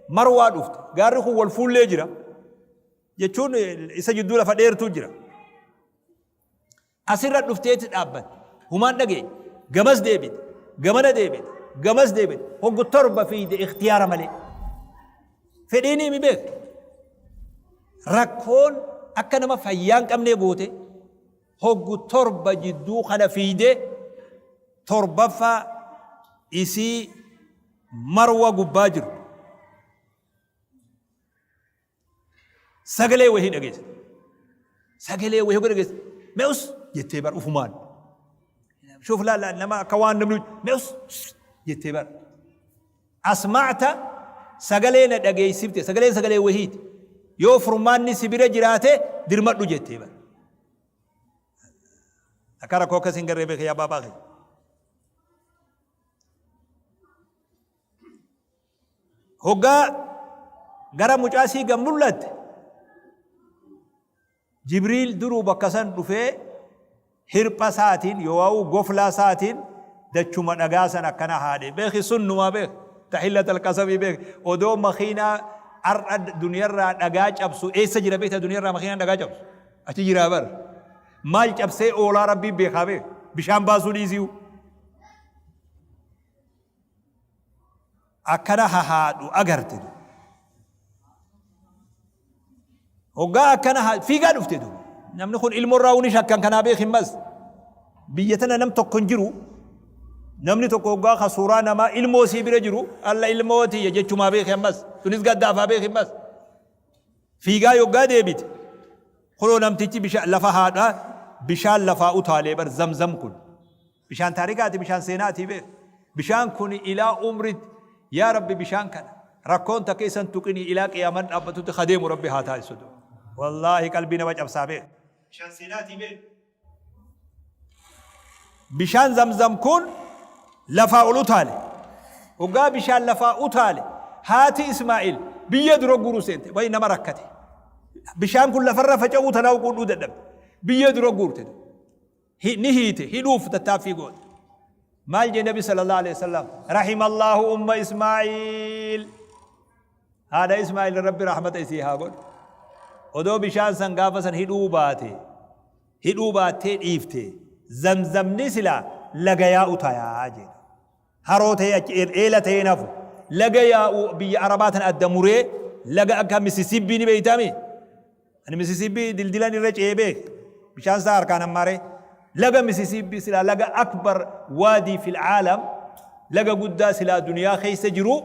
Marwaa dhufte. Gaarri kun wal fuullee jira. Jechuun isa jidduu lafa dheertuu jira. Asirra dhufteeti dhaabbatte. Humaan dhageenye. Gamas deebite. Gamana deebite. Gamas deebite. Hoggu 7 fiiyde ikhtiyaara malee. Fedhiin himi beek. Rakkoon akka nama fayyaa hin qabnee goote hoggu 7 jidduu kana fiiyde torbaffaa isii Marwa gubbaa jirtu. Sagalee wahii dhageesse. Sagalee wahii hogga dhageesse. Mee us jettee bar ufumaan. Shuuf laala nama akka waan namni mee us jettee bar. Asma'ta sagalee na dhageessifte, sagaleen sagalee wahiiti. Yoo furmaanni si bira jiraate dirmadhu jettee bar. Akka rakkoo akkas hin garree beekee yaa baabaa kiyya. Hoggaa gara mucaa sii gad mul'atte, Jibriil duruu bakka san dhufee hirpha isaatiin yoo'aa'uu goflaa isaatiin dachuma dhagaa san akkana haadhe. Beeki sunnumaa beeki. Tahillat alqasamii beeki. Odoo makiinaa har'a duniyarraa dhagaa cabsu eessa jira beekta? Duniyarraa makiinaan dhagaa cabsu? Achi jiraa bar. Maal cabsee oolaa Rabbiin beekaa beeki. Bishaan baasuu dhiisiyu. Akkana hahaadhu agarte du. Hoggaa akkana fiigaa dhufte du. Namni kun ilmoo irraa ni shakkan kanaa beekin mas. Biyya tana nam tokko hin jiru. Namni tokko hoggaa ka suuraa namaa ilmoo sii bira jiru alla ilmoo tiyya jechumaa beeki ammas. Sunis gaddaafaa beeki ammas. Fiigaa yoggaa deebite. Kunoo namtichi bishaan lafa haadha bishaan lafaa utaalee bar zamzam kun. Bishaan taarikaati bishaan seenaatii beek. Bishaan kun ilaa umritti yaa rabbi bishaan kana rakkoon takka isan tuqinii ilaa qiyaaman dhaabbatutti kadeemu rabbi haa taasisu. Wallaahi qalbii nama cabsaa beek. Bishaan seenaatii beek. Bishaan zamzam kun lafaa ol utaale. Hoggaa bishaan lafaa utaale haati Ismaa'il biyya dura guuruu seente. Wayi nama rakkate. Bishaan kun lafarra faca'uu tanaa quudhuu dadhabde. Biyya dura guurte. Ni hiite hidhuuf tattaaffii goote. Maal jee Nabi sallallahu alaihi wasallam? Rahimallahu umma Ismaa'il. Haadha Ismaa'il Rabbi rahmata isii haa godhu. Odoo bishaan san gaafa san hidhuu baate, hidhuu baattee dhiifte, zamzamni silaa laga yaa'u tayaa jedhe. Haroo ta'ee achi eela ta'ee hin hafu. Laga yaa'u biyya Arabaa tana adda muree laga akka Misisiipbii ni beeytaami? Ani Misisiipbii dildilan irra ce'ee beek. Bishaan isaa harkaan hammaaree. Laga Misisiipbii silaa laga akbar waadii fil aalam laga guddaa silaa duniyaa keessa jiru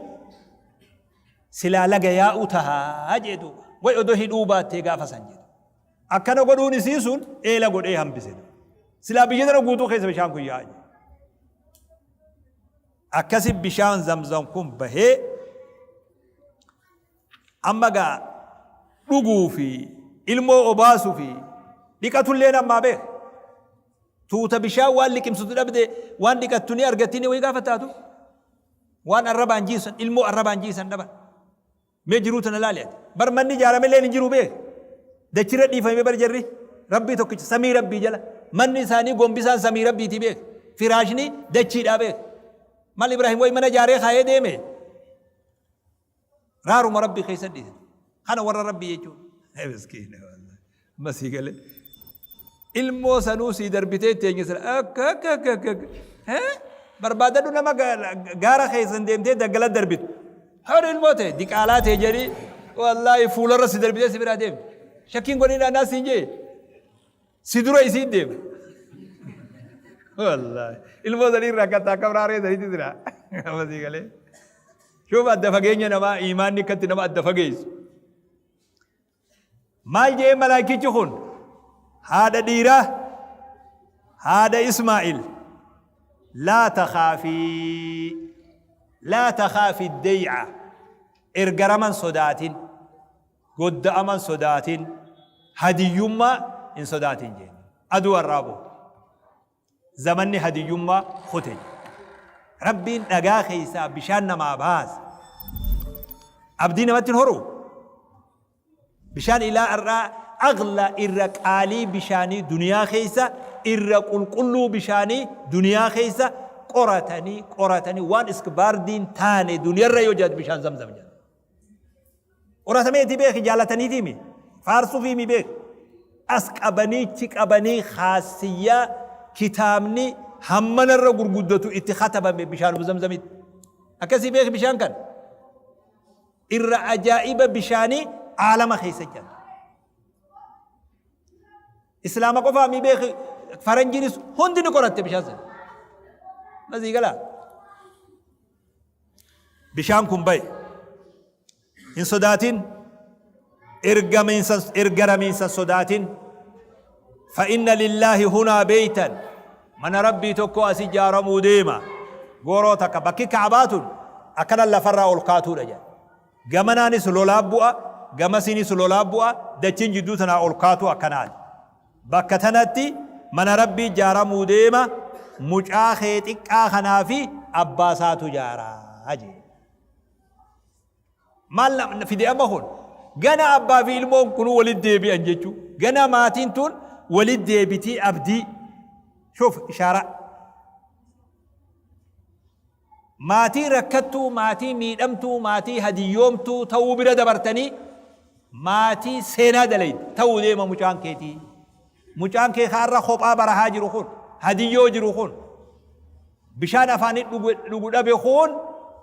silaa laga yaa'u tahaa jee duuba. Way odoo hidhuu baattee gaafa san jedhe. Akkana godhuun isii sun eela godhee hambise. Silaa biyya tana guutuu keessa bishaan kun yaa'a jedhe. Akkasi bishaan zamzam kun bahee amma gaa dhuguu fi ilmoo obaasuu fi dhiqatulleen ammaa beeka. Tuuta bishaan waan liqimsitu dhabde waan dhiqattu ni argatti ni wayii gaafa taatu. Waan arrabaan jiisan ilmoo arrabaan jiisan dhaban. Mee jiruu tana laali ati. Bar manni ijaaramelleen hin jiru beek. Dachirra dhiifame bar jarri. Rabbii tokkicha samii rabbii jala. Manni isaanii gombisaan samii rabbiitii beek. Firaashni dachiidhaa beek. Mal Ibrahim wayi mana ijaaree kaayee deeme. Raaruma rabbii keessa dhiise. Kana warra rabbii jechuun. Miskiina wallahi. Amma sii galee. Ilmoo sanuu sii darbitee itti eenyu sila akka akka akka akka akka. Hee? Barbaadadhu nama gaara keessan deemtee daggala darbitu. Hori ilmoo ta'e diqaalaa ta'e jedhii wallaahi fuularra si darbitee si biraa deemti. Shakkiin godhin anaa siin jee. Si dura isiin deema. Wallaahi ilmoo sanii irraa akka akka raaree saniitti jira. Amma sii galee. Shuuf adda fageenya namaa iimaanni akkatti nama adda fageessu. Maal jedhee malaakichi kun haadha dhiiraa haadha Ismaa'il laa takhaafii laa takhaafii dey'a ergaraman sodaatin godda'aman sodaatin hadiyyummaa hin sodaatin jeen aduu har'aa booda Zamanni hadiyyummaa kute. Rabbiin dhagaa keessaa bishaan namaa baasa. Abdii namatti hin horu. Bishaan ilaa har'aa agla irra qaalii bishaanii duniyaa keessa irra qulqulluu bishaanii duniyaa keessa qoratanii qoratanii waan iskbaardiin taane duniyarra yoo jiraatu bishaan zamzam jedha. Qoratameeti beeki jaalataniitii mi faarsuufii mi beeki as qabanii chi qabanii kaassiyyaa kitaabni hammanarra gurguddatu itti katabame bishaanuma zamzamitti. Akkasii beeki bishaan kan irra ajaa'iba bishaanii aalama keessa jira. Islaama qofaa mi beeki faranjiinis hundi ni qoratte bishaan sana. Masii galaa. Bishaan kun bahe. Hin sodaatin. Ergaramiinsa sodaatin. Fa'inna lillaahi hunaa beeytan. Mana rabbii tokko as ijaaramuu deema. Gooroo takka bakki Ka'abaa tun akkana lafarraa ol kaatuudha jedha. Gamanaanis lolaa bu'a, gamasiinis lolaa bu'a, dachiin jidduu tanaa ol kaatuu akkanaati. Bakka tanatti mana Rabbii jaaramuu deema, mucaa kee xiqqaa kanaa fi abbaa isaatu jaara jee. Maal fide amma kun? Gana abbaa fi ilmoon kunuu walitti deebi'an jechuu. Gana maatiin tun walitti deebitii abdii. Shuf ishaaraa. Maatii rakkattuu, maatii miidhamtuu, maatii hadiyyoomtuu ta'uu bira dabartanii maatii seenaa dalayde ta'uu deema mucaan keetii. Mucaan kee ka har'a kophaa barahaa jiru kun, hadiyyoo jiru kun, bishaan afaanii dhugu dhabe kun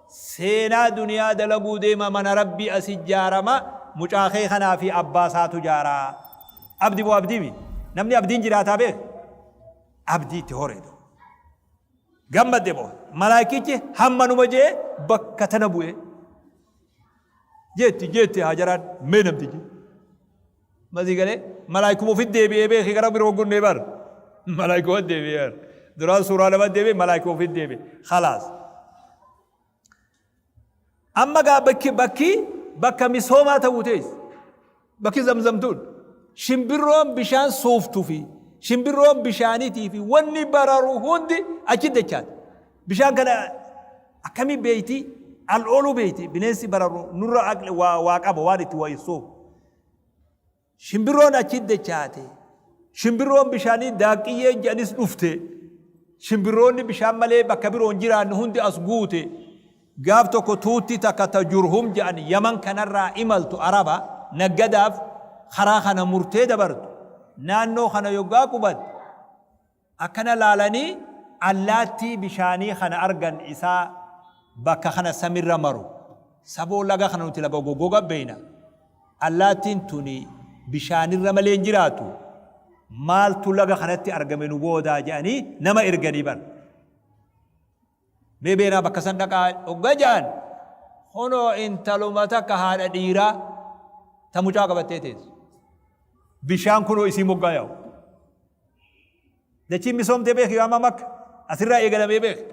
seenaa duniyaa dalaguu deema mana Rabbii as ijaarama mucaa kee kanaa fi abbaa isaatu jaaraa. Abdi moo abdii mi? Namni abdiin jiraataa beeka. Abdii itti horee duuba. Gammadde boo. Malaayikichi hammanuma jee bakka tana bu'ee. Jeetti jeetti Haajaraan mee namtichi. Masii galee malaayikuma ofitti deebi'ee beeki gara biroo gunnee bar. Malaayikuma deebi'ee bar. Duraan suuraa nama deebi'e malaayikuma ofitti deebi'e. Khalaas. Amma gaa bakki bakki bakka misoomaa ta'uu teessi. Bakki zamzamtuun shimbirroon bishaan suuftu fi shimbirroon bishaaniitii fi wanni bararu hundi achi dachaati. Bishaan kana akkamii beeyti? Al ooluu beeyti. Bineensi bararu nurra aqli waa waa qaba waan itti waa suufu. Shimbirroon achi dachaate. Shimbirroon bishaanii daaqqiyyeen jedhanis dhufte. Shimbirroonni bishaan malee bakka biroo hin jiraanne hundi as guute. Gaaf tokko tuutti takka ta Jurhum jedhan Yaman kanarraa imaltu Araba naggadaaf karaa kana murtee dabartu. Naannoo kana yoggaa qubatte Akkana laalanii allaattii bishaanii kana argan isaa bakka kana samirra maru. Saboo laga kana nuti laga goggoga beeyna. Allaattiin tuni bishaanirra malee hin jiraatu. Maaltu laga kanatti argame nu boodaa jedhanii nama erganii bar. Mee beenaa bakka san dhaqaa hogga ja'an kunoo intaluma takka haadha dhiiraa ta mucaa qabattee teessu. Bishaan kunoo isii moggaa yaa'u. Dachiin misoomtee beeki amma makka asirraa eegalamee beeki.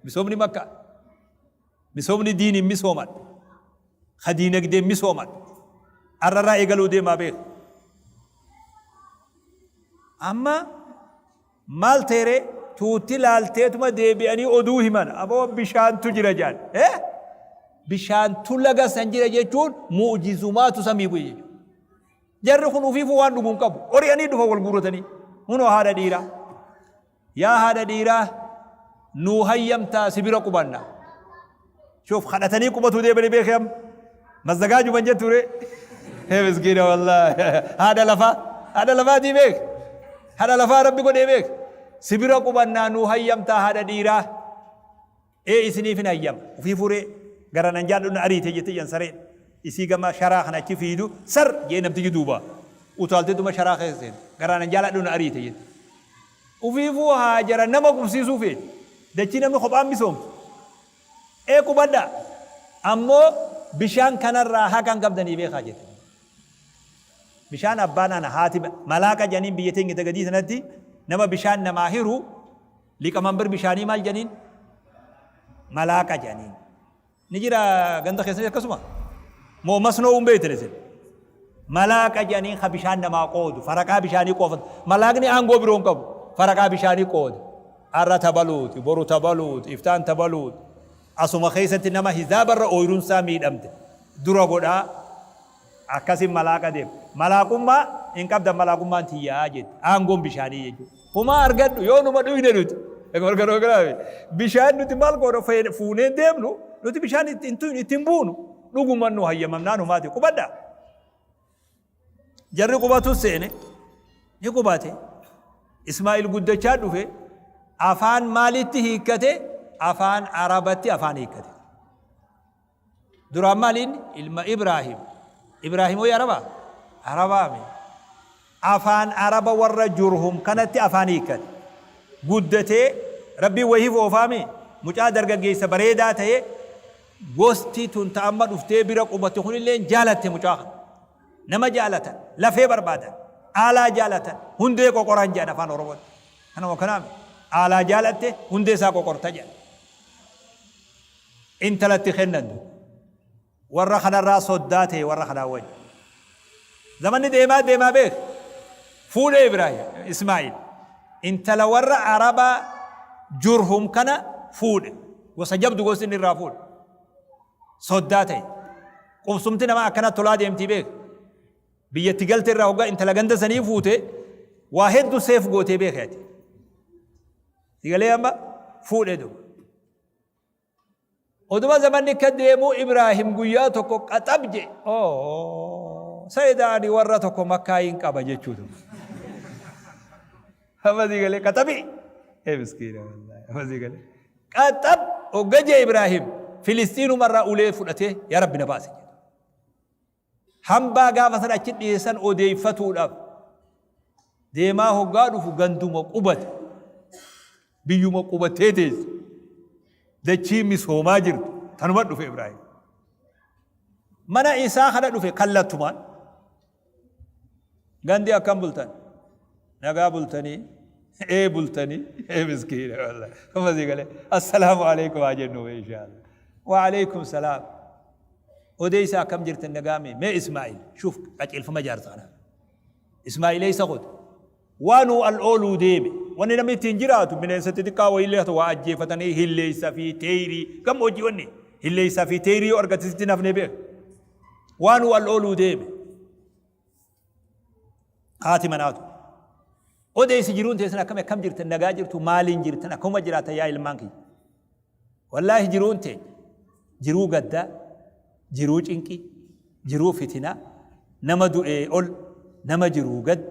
Misoomni makka. Misoomni diiniin misooman. Ka diinagdeen misooman. Arrarraa eegaluu deemaa beeki. Amma Maal ta'e ree? Tuutti laalteetuma deebi'anii oduu himan. Aboo bishaantu jira jedhan. Eh? Bishaantu laga san jira jechuun mu'jizumaatu samii bu'e jechuudha. Jarri kun ufiifuu waan dhugu hin qabu. Ori'anii dhufa wal guurratanii. Hunoo haadha dhiiraa. Yaa haadha dhiiraa nuu hayyamtaa si bira qubanna. Shuf kadhatanii qubatuu deemanii beekee amma. Mazzagaajuman jettu ree. Hee miskiina wallaahi. Haadha lafaa. Haadha lafaatii beek. Haadha lafaa rabbi godhee beek. Si bira qubannaa nuu hayyamtaa haadha dhiiraa. Ee isiniif hin hayyama. Ufii furee gara nan jaadhu na ariite jette jan sareen. Isii gama sharaa kana achi fiidu sar jee namtichi duuba. Utaalteetuma sharaa keessa seente. Garaa nan jaaladhu na ariite jette. Ufiifuu Haajara nama qubsiisuu feeti. Dachii namni kophaan misoomtu. Ee qubadhaa. Ammoo bishaan kanarraa haqa hin qabdanii beekaa jette. Bishaan abbaan ana haati malaaqa jedhaniin biyya teenya ta gadii sanatti nama bishaan namaa hiru liqamanbar bishaanii maal jedhaniin? Malaaqa jedhaniin. Ni jira ganda keessatti akkasuma? Moo masnoo hin beektan isin? Malaaqa jedhanii ka bishaan namaa qoodu, faraqaa bishaanii qoofatu. Malaaqni aangoo biroo hin qabu. Faraqaa bishaanii qooda. Har'a tabaluuti, boru tabaluuti, iftaan tabaluuti. Asuma keessatti nama hizaabarra ooyirunsaa miidhamte dura godhaa. Akkasin malaaqa deema. Malaaqummaa hin qabdan malaaqummaan tiyyaa jetti. Aangoon bishaanii jechuudha. Homaa argadhu yoo numa dhuyne nuti. Bishaan nuti maal goona fuunee deemnu nuti bishaan ittiin tuynu ittiin buunu dhuguman nu hayyamamnaan humaati qubadha. Jarri qubatu seene ni qubate. Ismaa'il guddachaa dhufe afaan maalitti hiikkate? Afaan Arabatti afaan hiikkate. Duraan maali inni? Ilma Ibraahim. Ibraahim hoyi Arabaa? Arabaa mi? Afaan Araba warra Jurhum kanatti afaan hiikkate. Guddatee Rabbiin wayii foofaami? Mucaa dargaggeessa bareedaa ta'e gosti tun ta amma dhuftee bira qubatte kunilleen jaalatte mucaa kana. Nama jaalatan, lafee barbaadan, aalaa jaalatan, hundee qoqoran jedhan afaan Oromootti. Kanuma kanaami. Aalaa jaalatte hundee isaa qoqorta jedhan. Intalatti kennan du. Warra kanarraa soddaa ta'e warra kanaa wajji. Zamanni deemaa deemaa beek. Fuudhee Ibraahim, Ismaa'il. Intala warra Arabaa Jurhum kana fuudhe. Gosa jabdu gosti inni irraa fuudhe. Soddaa ta'e. Qubsumti namaa akkana tolaa deemtii beek. Biyyatti galte irraa hoggaa intala ganda sanii fuute waa hedduu seef gootee beeke ati. Sigalee amma fuudhe duuba. Oduma zamanni akka deemuu Ibraahim guyyaa tokko qaxab je. Sayida ani warra tokko makkaa hin qaba jechuutu. Amma sii galee qaxabi. Ee miskiina wallaahi amma sii galee. Qaxab hogga jee Ibraahim Filistiinumarraa ulee fudhatee yaa Rabbi na baase jedhe. Hambaa gaafa san achi dhiyeessan odeeffatuudhaaf deemaa hoggaa dhufu ganduma qubate. Biyyuma qubattee teessu. Dachii misoomaa jirtu tanuma dhufe Ibraahim. Mana isaa kana dhufe kallattumaan. Gandi akkam bultan? Nagaa bultanii? Ee bultanii? Ee miskiina wallahi. Kuma sii galee. Assalaamu alaikum haa jennu inshaallah. Wa alaikum salaam. Odeessa akkam jirtan nagaa mee? Mee Ismaa'il shuuf qajeelfama jaarsa kanaa. Ismaa'il eessa qote? Waanuu al ooluu deeme. Wanni namni ittiin jiraatu bineensa xixiqqaa wayiillee haa ta'u waa ajjeefatanii hilleessa fi teeyrii gammoojjii wanni hilleessaa fi teeyrii yoo argate sitti hin hafne beeka. Waanuu al ooluu deeme. Haati manaatu. Odeessi jiruun teessan akkam akkam jirtan nagaa jirtu maaliin jirtan akkuma jiraatan yaa ilmaan kiyya. Wallaahi jiruun teenya jiruu gaddaa, jiruu cinqii, jiruu fitinaa, nama du'ee ol, nama jiruu gad.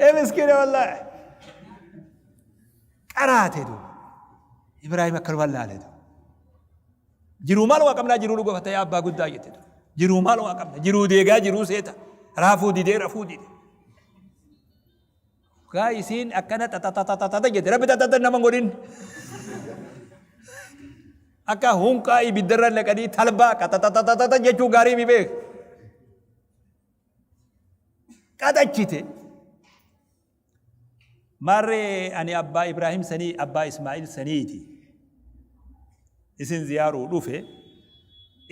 Ee miskiina wallaahi. Qaraate duuba. Ibraahim akkanuma laale duuba. Jiruu maal waa qabnaa jiruu dhugafata yaa abbaa guddaa jette duuba. Jiruu maal waa qabna jiruu deegaa jiruu seeta. Raafuu didee rafuu dide. Gaa isiin akkana xaxaxaxaxa jette rabbi xaxaxa nama hin godhin. Akka hunqaa ibiddarra naqanii talbaa qaxaxaxaxa jechuu gaarii mi beek. Qaxachite. Maarree ani abbaa Ibraahim sanii abbaa Ismaa'il saniiti. Isin ziyaaruu dhufe.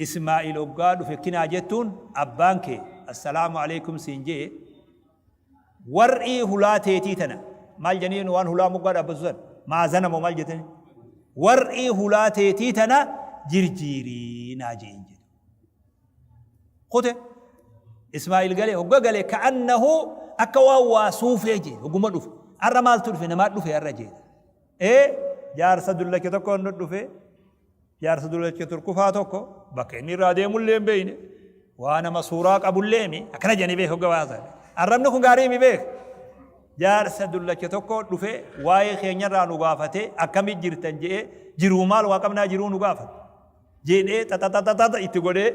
Ismaa'il hoggaa dhufe kinaa jettuun abbaan kee assalaamu alaikum siin jee War'ii hulaa teetii tana maal janiin waan hulaa moggaa dhaabbatu san maazana moo maal jetani war'ii hulaa teetii tana jirjiirii naa jeen jedhu. Kute Ismaa'il galee hogga galee ka'annahu akka waan waa suufee jee hogguma dhufe har'a maaltu dhufe namaa dhufe har'a jee. Ee jaarsa dullacha tokko nu dhufe Jaarsa dullacha turkufaa tokko bakka inni irraa deemullee hin beekne waa nama suuraa qabullee mi akkana jedhanii beeku hogga baasan. Arrabni kun gaarii mi beek. Jaarsa dullacha tokko dhufe waa'ee keenyarraa nu gaafatee akkamit jirtan jedhee jiruu maal waa qabnaa jiruu nu gaafate. Jedhee xaxaxaxaxa itti godhee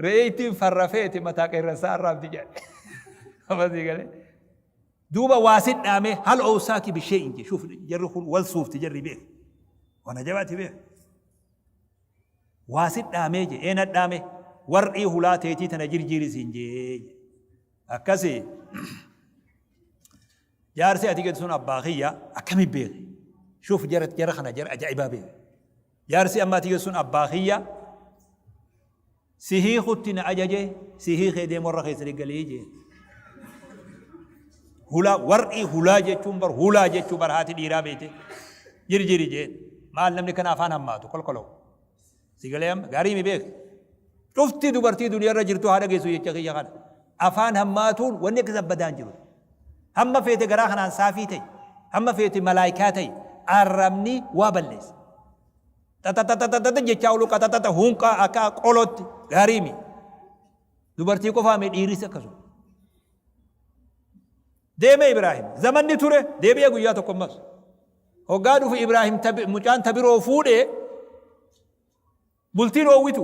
re'ee ittiin farrafeeti mataa qeerransaa arraabdi jedhe. Amasii galee. Duuba waa sit dhaame hal owsaaki bishee'in je shuuf jarri kun wal suufti jarri beek waan ajabaati beek waa sit dhaamee je ee nadhaame war'ii hulaa teetii tana jirjiiri siin jee akkasi jaarsi ati gadi sun abbaa kiyya akkami beeke shuuf jara jara kana jara ajaa'ibaa beeke jaarsi amma ati gadi sun abbaa kiyya Si hiikutti na ajaje, si hiikee deem warra keessanii galii jeen. Hulaa, war'i hulaa jechuun bar hulaa jechuu bar haati dhiiraa beete. Jirjiri jeen. Maal namni kana afaan hammaatu kolkoloo. Si galee amma gaarii mi beek. Cufti dubartii duniyaa irra jirtu haa dhageessu jecha kiyya kana. Afaan hammaatuun wanni akka sabbadaan jiru. Hamma feete garaa kanaan saafii ta'e, hamma feete malaayikaa ta'e, arrabni waa balleessa. Xaxaxaxaxa jechaa oolu qaxaxaxa hunqaa akka qolootti gaarii mi. Dubartii qofaa mi dhiiris akkasuma. Deeme Ibraahim zamanni ture deebi'ee guyyaa tokko ammas. Hoggaa dhufu Ibraahim mucaan tabiroo fuudhee bultiin oowwitu.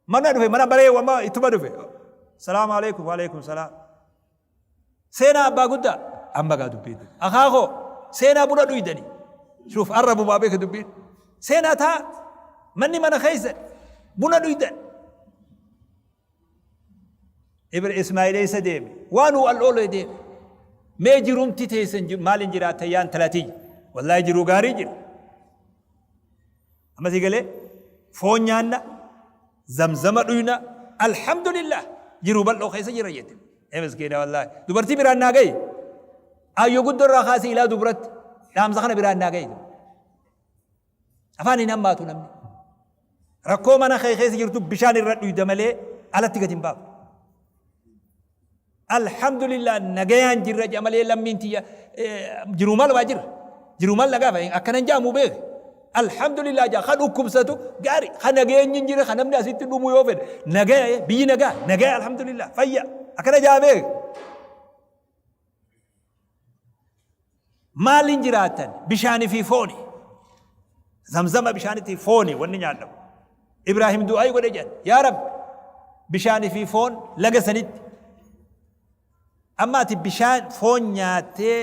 Mana dhufe mana baree wama ittuma dhufe. Salaamu alaikum wa alaikum salaam. Seenaa abbaa guddaa amma gaa dubbiin. Akaakoo seenaa buna dhuydani. Shuuf arrabumaa beeka dubbiin. Seenaa taa manni mana keessa buna dhuydan. Ibra Ismaa'il eessa deeme? Waan uu al oolee deeme. Mee jirumti teessan maaliin jiraattan yaa intala tiyya? Wallaahi jiruu gaarii jira. Amma sii galee foon nyaanna, zamzama dhuyna, alhamdulillah jiruu bal'oo keessa jira jette. Ee miskiina wallaahi. Dubartii biraan naa gahi. Aayyoo guddoo irraa kaasii ilaa dubratti dhaamsa kana biraan naa gahi. Afaan hin hammaatu namni. Rakkoo mana kee keessa jirtu bishaan irra dhuyda malee alatti gadi hin baaftu. Alhamdulillah nagayaan jirra jedha malee lammiin tiyya jiruu maal waa jirra. Jiruu maal nagaa fa'i akkanan jaamu beek. Alhamdulillah jaa ka dhukkubsatu gaari ka nageenyi hin jirre ka namni asitti dhumu yoo fedhe nagaya biyyi nagaa nagaya alhamdulillah fayya akkana jaa beek. Maaliin jiraattan? Bishaanii fi fooni. Zamzama bishaanitti fooni wanni nyaadhamu. Ibraahim du'aayi godhe jedhan. Yaa Rabbi bishaanii fi foon laga sanitti. Amma ati bishaan foon nyaattee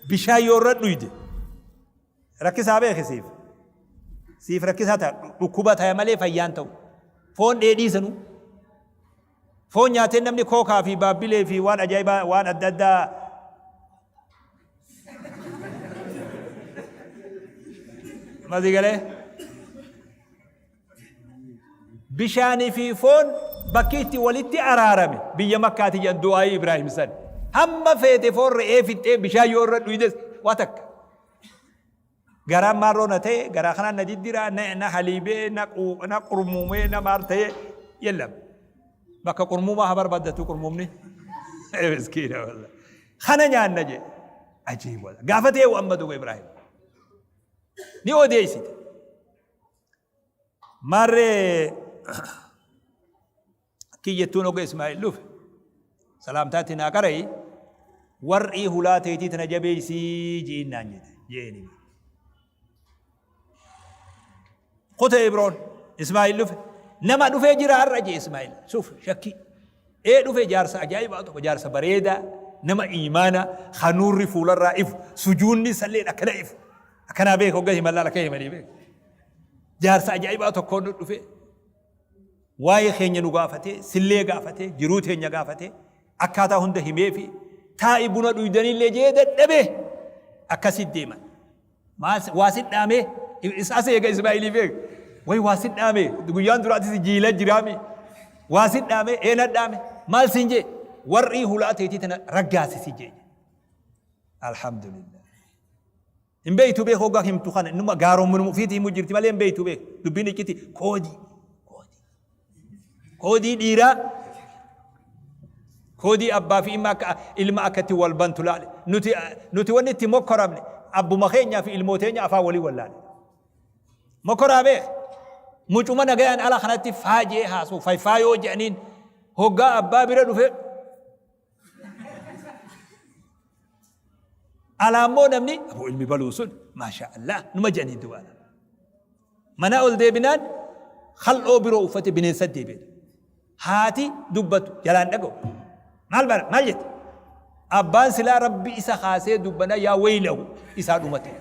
bishaan yoo irra dhuyde rakkisaa beeki siif. Siif rakkisaa ta'a dhukkuba ta'a malee fayyaan ta'u. Foon dheedhii sanuu. Foon nyaatee namni kookaa fi baabbilee fi waan ajaa'ibaa waan adda addaa Masii galee? Bishaanii fi foon bakki itti walitti araarame biyya Makkaati jedhan du'aayii Ibraahim san. Hamma feete foon re'ee fixxee bishaan yoo irra dhuydes waa takka. Garaan maarroo na ta'e garaa kanaan na diddiraa na na haliibee na quu na qurmuumee na maal ta'e yellam. Bakka qurmuumaa haa barbaaddatu qurmuumni. Miskiina wallah. Kana nyaanna jee. Ajiib wallah. Gaafa ta'e amma duuba Ibraahim. Ni odeessite. Maarree kiyyattuun oga Ismaa'il dhufe salaamtaatti naa qara'i war'ii hulaa teetii tana jabeessii ji'iin naan jedhe je'eeni. Kute Ibroon Ismaa'il dhufe nama dhufee jira har'a jee Ismaa'il suuf shakkii. Ee dhufe jaarsa ajaa'ibaa tokko jaarsa bareedaa nama iimaana hanuurri fuularraa ifu sujuunni isallee akkana ifu. Akkanaa beeka hogga himan laala akka himanii beeka. Jaarsa ajaa'ibaa tokkoon nu dhufe waa'ee keenya nu gaafatee sillee gaafatee jiruu teenya gaafatee akkaataa hunda himee fi taa'i buna dhuydanillee jee dadhabee akkasitti deeman. Waa si dhaamee as eega Ismaa'ilii beeka. Way waa si dhaamee guyyaan duraatis jiila jiraami. Waa si dhaamee eena dhaame maal siin jee warri hulaa teetii tana raggaasisi jee. Alhamdulillah. Hin beeytu beek hoggaa himtu kana innuma gaaromminuma ufiiti himu jirti malee hin beeytu beek dubbiin icciti koodii koodii koodii dhiiraa koodii abbaa fi ilma akka ilma akka itti wal bantu laale nuti nuti wanni itti mokkoramne abbuma keenyaa fi ilmoo teenya afaan walii wallaale mokkoraa beek mucuma nagayaan ala kanatti faajee haasuu fayfaayoo jedhaniin hoggaa abbaa bira dhufe Alaa immoo namni aboo ilmi baluu sun maashaa Allah numa jedhanii du'a. Mana ol deebinaan kal'oo biroo uffate bineensa deebi'e. Haati dubbatu jalaan dhaga'u. Maal bara maal jette? Abbaan silaa rabbi isa kaasee dubbana yaa waylahu isaa dhumate.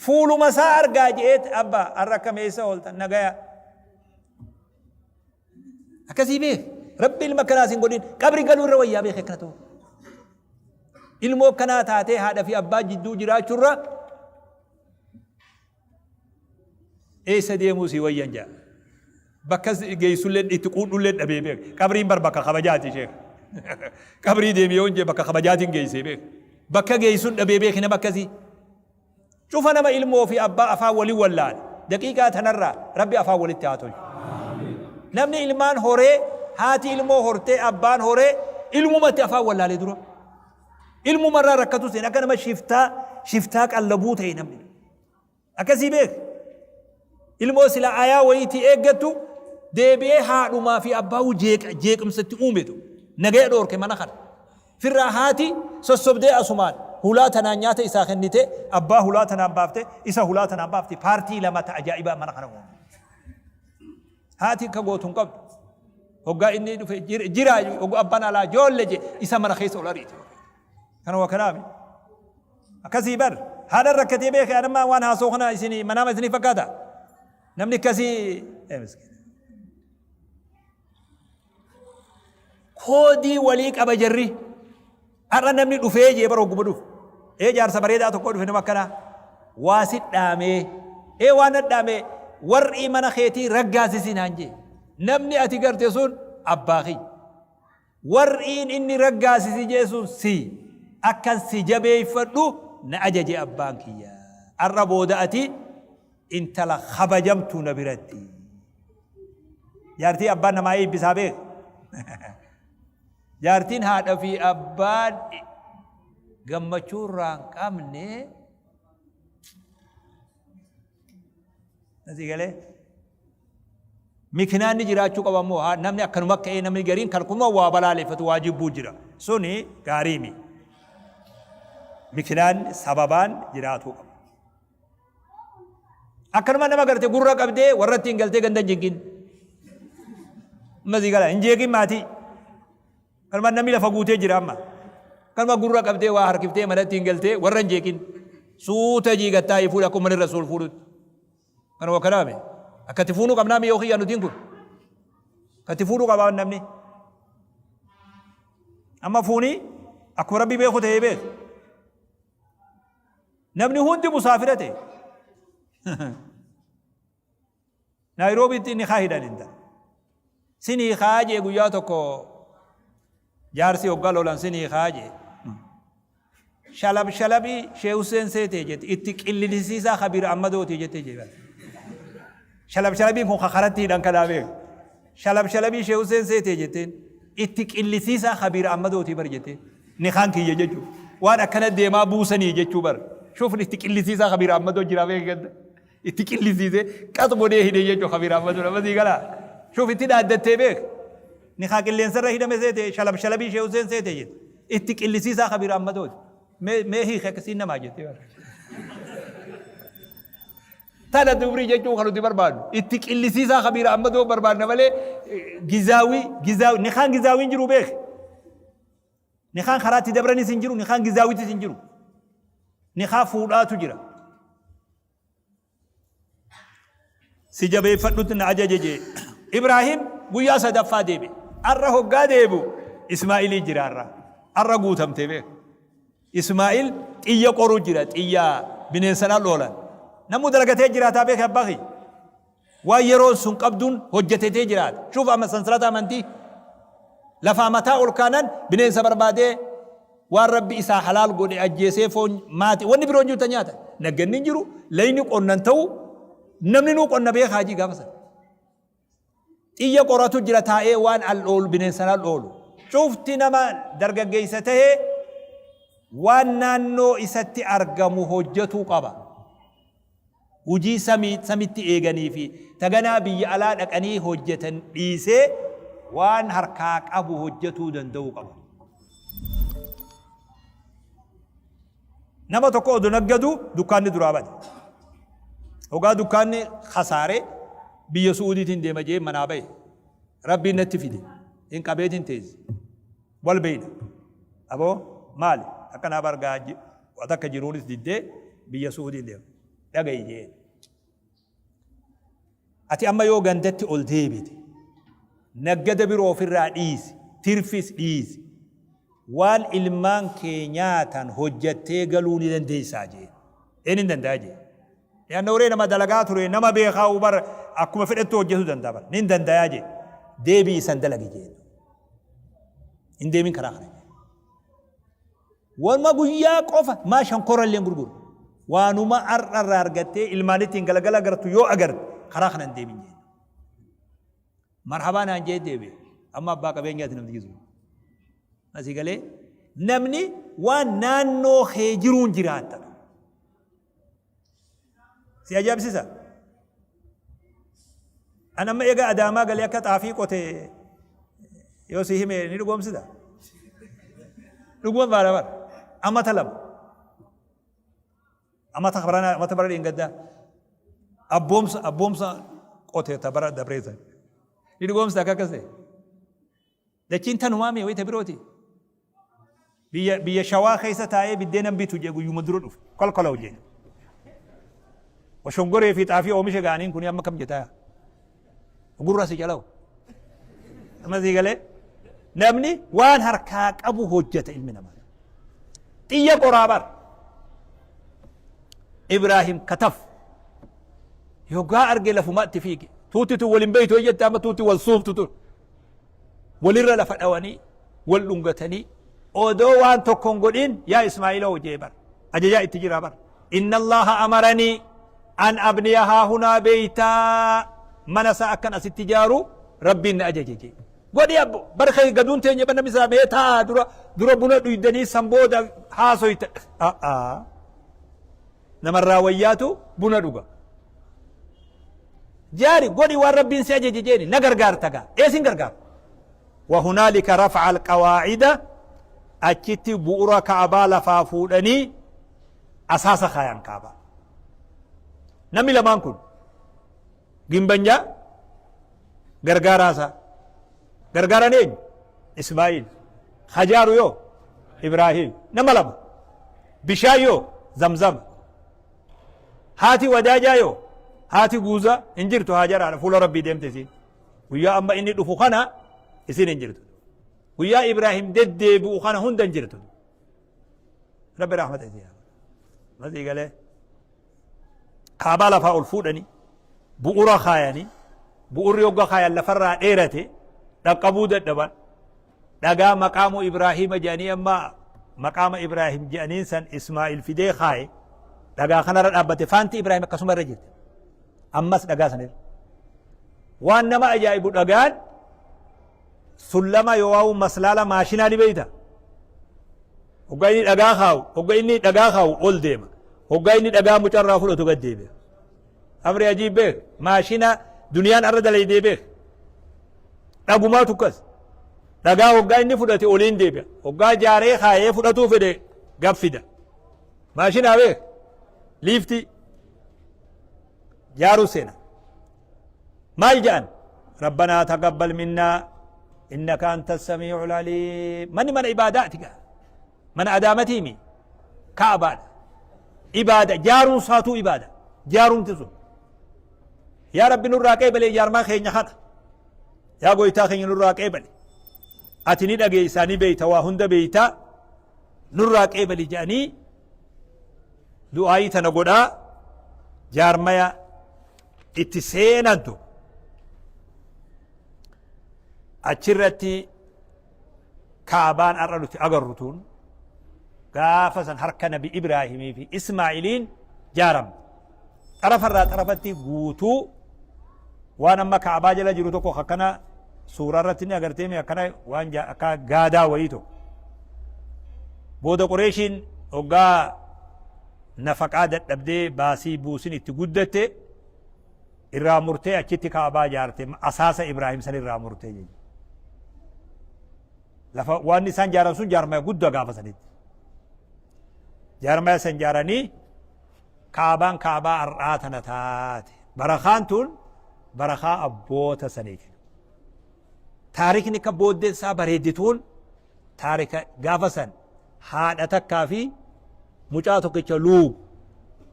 Fuuluma isaa argaa je'eet abbaa har'a akkam eessa ooltan nagaya. Akkasii beek. Rabbi ilma akkanaa sin godhin. Qabri galuu irra wayyaa beek akkana ta'u. Ilmoo akkanaa taatee haadha fi abbaa jidduu jiraachuurra eessa deemuu si wayyan jaa. Bakka geessullee itti quudhullee dhabee beek. Qabriin bar bakka kabajaati sheek. Qabrii deemi yoo hin jee bakka kabajaatiin geessee beek. Bakka geessuun dhabee beek nama akkasii. Cufa nama ilmoo fi abbaa afaan wali wallaale daqiiqaa tanarraa Rabbi afaan walitti haa tolchu. Namni ilmaan horee haati ilmoo hortee abbaan horee ilmumatti afaan wallaale dura. Ilmumarraa rakkatu seen akka nama shiftaa shiftaa qallabuu ta'e namni. Akkasii beek. Ilmoo sila ayaa wayiitii eeggattu deebi'ee haadhumaa fi abbaa jeeqa jeequmsatti uumetu nagaya dhoorke mana kana. Firraa haati sossobdee asumaan hulaa tanaan nyaata isaa kennitee abbaa hulaa tanaan baafte isa hulaa tanaan baafte paartii lama ta ajaa'ibaa mana kana uume. Haati akka gootu hin qabdu. Hoggaa inni dhufe jira hoggaa abbaan alaa joolle je isa mana keessa ol ariite. Kana waa kanaami. Akkasii bar haadhan rakkatee beeke anammaa waan haasoo kana isin manaama isinii fakkaata. Namni akkasii miskiina. Koodii walii qaba jarri. Har'a namni dhufee jee bara hogguma dhufu. Ee jaarsa bareedaa tokko dhufe nama akkanaa. Waa si dhaamee. Ee waan na dhaamee warri mana keetii raggaasisi naan jee. Namni ati garte sun abbaa kiyya. Warriin inni raggaasisi jee sun si. Akkan si jabeeffadhu na ajaje abbaan kiyya. Har'a booda ati intala kabajamtuu na biratti. Jaartii abbaan namaa eebbisaa beek. Jaartiin haadha fi abbaan gammachuu irraa hin qabne Asii galee mikinaanni jiraachuu qaba immoo namni akkanuma ka'ee namni gariin kan kuma waa balaaleffatu waa jibbuu jira. Suni gaarii mi. Mikinaan sababaan jiraatuu qaba. Akkanuma nama garte gurra qabdee warra ittiin galtee ganda hin jinqin. Amma sii gala hin jeeqin maatii. Kanuma namni lafa guutee jira amma. Kanuma gurra qabdee waa harkiftee manatti hin galtee warra hin jeeqin. Suuta jiigattaa fuudha akkuma manni rasuul fuudhutti. Kanuma kanaame. Akkatti fuunuu qabnaa mi'oo kiyyaa nutiin kun. Akkatti fuudhuu qabaa namni. Amma fuunii akkuma rabbi beeku ta'ee beeku. Namni hundi musaafira ta'e. Naayiroobiitti nikaa hidhan intala. Sin hiikaa jee guyyaa tokko jaarsi hoggaa lolan sin hiikaa jee. Shalab shalabii Shee Hussein seetee jette itti qillilisiisaa Kabiir Ammadooti jette jee. Shalab shalabiin kun kakaratti hidhan kanaa beeku. Shalab shalabii Shee Hussein seetee jetteen itti qillisiisaa Kabiir Ammadooti bar jetteen. Nikaan kiyya jechuu. Waan akkana deemaa buusanii jechuu bar. Shufni itti qillisiisaa Kabiir Ammadoo jira beeku ganda. Itti qillisiisee qax godhee hidhe jechuun kabiir Ahmadu nama sii galaa. Shuuf itti dhaaddattee beek. Nikaa qilleensarra hidhame seete shalab shalabii shee Huseen seete jette. Itti qillisiisaa kabiir Ahmadooti. Mee mee hiike akkasiin namaa jettee bara. Tana dubrii jechuun kan nuti barbaadnu. Itti qillisiisaa kabiir Ahmadoo barbaadna malee gizaawii gizaawii nikaan gizaawiin jiru beek. Nikaan karaa itti dabranis hin jiru nikaan gizaawiitis hin jiru. Nikaa fuudhaatu jira. Si jabeeffadhutti na ajaje jee. Ibraahim guyyaa sadaffaa deebi'e. Arra hoggaa deebi'u Ismaa'ilii jira arra. Arra guutamtee beek. Ismaa'il xiyya qoru jira xiyya bineensanaa loolan. Namuu dalagatee jiraataa beeke abbaa kiyya. Waan yeroon sun qabduun hojjetetee jiraata. Shuuf amma sansalata amantii. Lafaa mataa ol kaanan bineensa barbaadee waan Rabbi isaa halaal godhe ajjeesee foon maati wanni biroo hin jiru ta nyaata. Nagganni hin jiru, layni qonnan ta'u namni nuu qonna beekaa jii gaafa sana. Xiyya qoratu jira taa'ee waan al oolu bineensan al oolu. Cufti nama dargaggeessa ta'ee waan naannoo isatti argamu hojjetuu qaba. Hujii samii, samitti eeganii fi ta ganaa biyya alaa dhaqanii hojjatan dhiisee waan harkaa qabu hojjatuu danda'uu qaba. Nama tokko odo naggadu dukkaanni duraa bade. Hogaa dukkaanni khasaare biyya Su'uudiitiin deema jee manaa bahe. Rabbiin natti fide. Hin qabeetiin teesse. Wal beeyna. Aboo maali? Akkanaa bar gaa waa takka jiruunis diddee biyya Su'uudiin deema. Dhagayi jeen. Ati amma yoo gandatti ol deebite naggada biroo ofirraa dhiisi, tirfis dhiisi. Waan ilmaan kee nyaatan hojjattee galuu ni dandeessaa jeen. Een hin danda'a jeen. Li'anna waree nama dalagaa ture nama beekaa bar akkuma fedhettu hojjetuu danda'a bar. Nin dandayaa jee. Deebii isan dalagi jeen. Hin deemin karaa kana. Wanuma guyyaa qofa maa shankora illee gurguru. Waanuma har'a irraa argattee ilmaanittiin galagala agartu yoo agarte karaa kana hin deemin jeen. Marhabaa naan jee deebi'e. Amma abbaa qabeenyaati namni jiru. Asii galee namni waan naannoo kee jiruun jiraatta. Si ajaa'ibsiisa. An amma eega Adaamaa galee akka xaafii qote yoo si hime ni dhugoomsita. Dhuguma baara bara. Amata 2. Amata barana amata bara dheengaddaa. Abboomsa abboomsa qote ta bara dabreessa. Ni dhugoomsita akka akkas ta'e. Dachiin tanumaa mee wayita birooti. Biyya biyya shawaa keessa taa'ee biddeenan bitu jee guyyuma dura dhufe. Kolkolaw jee. Oshongoree fi xaafii oomisha ga'aniin kun amma kam jetaa? Gurra si calaw. Amma sii galee namni waan harkaa qabu hojjeta ilmi namaa. Xiyya qoraa bar. Ibraahim kataf. Yoggaa arge lafumatti fiige. Tuutti tun waliin beeytu jette amma tuutti wal suuftu tun. Walirra lafa dhawanii wal dhungatanii odoo waan tokko hin godhin yaa Ismaa'iloo jee bar ajajaa itti jira bar inna Allaha amaranii an abniya haa hunaa beeytaa mana isaa akkan asitti ijaaru rabbiin na ajaje jee godhi abbo bar kee gaduun teenye bar namni isaa mee taa'aa dura dura buna dhuydanii san booda haasoyta a'aa Namarraa wayyaatu buna dhuga. Jaari godhi waan Rabbiin si ajaje jeeni na gargaarta gaa. Ee sin gargaara. Wahunaalika rafa'a alqawaa'ida achitti bu'ura ka'abaa lafaa fuudhanii asaasa kaayan kaabaa. Namni lamaan kun gimbanjaa gargaaraa isaa. Gargaaraan eenyu? Ismaa'iil. Hajaaru yoo Ibraahim nama lama. Bishaan yoo Zamzama. Haati wadaajaa yoo haati guuzaa hin jirtu Haajaraadha fuula Rabbii deemte isiin. Guyyaa amma inni dhufu kana isiin hin jirtu. Guyyaa Ibraahim deddeebi'u kana hunda hin jirtu. Rabbi rahmata isii haa godhu. Masii galee kaabaa lafaa ol fuudhanii bu'ura kaayanii bu'urri hogga kaayan lafarraa dheerate dhaqqabuu dadhaban dhagaa maqaamu Ibraahiima jedhanii amma maqaama Ibraahim jedhaniin san Ismaa'il fidee kaaye dhagaa kanarra dhaabbate faanti Ibraahim akkasuma irra jirti ammas dhagaa sanirra waan nama ajaa'ibu dhagaan sullama yookaan maslaala maashinaa ni beeyta hoggaa inni dhagaa kaawu hoggaa inni dhagaa kaawu ol deema hoggaa inni dhagaa mucarraa fudhatu gad deebi'a amri ajiib beek maashina duniyaan arra dalaydee beek dhagumaa tukkas dhagaa hoggaa inni fudhate oliin deebi'a hoggaa jaaree kaayee fudhatuu fedhe gad fida maashinaa beek liiftii jaaruu seena Maal ja'an? Rabbanaa taqabbal minnaa innaka anta samii'ul aliim. Manni mana ibaadaati gaa. Mana adaamatii mi? Ka'abaadha. Ibaada jaaruun saatuu ibaada. Jaarumti sun. Yaa Rabbi nurraa qeebale ijaarmaa keenya kana. Yaa goytaa keenya nurraa qeebale. Ati ni dhageessaa ni beeyta waa hunda beeytaa nurraa qeebali jedhanii du'aayii tana godhaa jaarmaya itti seenantu achirratti kaabaan har'a nuti agarru tun gaafa san harka nabi Ibraahimii fi Ismaa'iliin jaaramte. Xarafarraa xarafatti guutuu waan amma kaabaa jala jiru tokko akkana suuraa irratti ni agartee mi akkana waan akka gaadaa wayii tokko. Booda Qureeshiin hoggaa nafaqaa dadhabdee baasii buusin itti guddatte irraa murtee achitti kaabaa jaarte asaasa Ibraahim san irraa murtee jechuudha. Lafa waan isaan jaaran sun jaarmaya guddaa gaafa sanitti. Jaarmaya san jaaranii kaabaan kaabaa har'aa tana taate. Barakaan tun barakaa abboota saniiti. Taarikni akka booddeen isaa bareeddituun taarika gaafa san haadha takkaa fi mucaa tokkicha luugu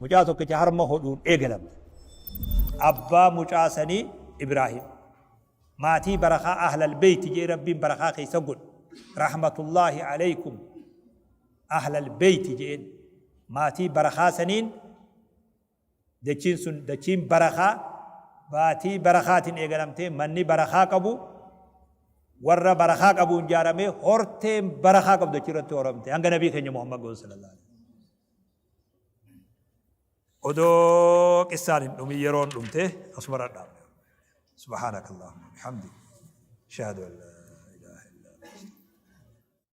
mucaa tokkicha harma hodhuun eegalamte. Abbaa mucaa sanii Ibraahim. Maatii barakaa ahlal beeyti jee Rabbiin barakaa keessa godhe. Rahmatullaahi alaykum ahlal beeyti jeen maatii barakaa saniin Dachiin sun dachiin barakaa baatii barakaatiin eegalamtee manni barakaa qabu warra barakaa qabuun ijaaramee horteen barakaa qabdu achi irratti horamte hanga nabii keenya Muhammad ga'u sallallahu alaihi Odoo qissaan hin dhumin yeroon dhumte asuma irra dhaabne. Subhaanakallahumma bihamdik. Ashhadu an laa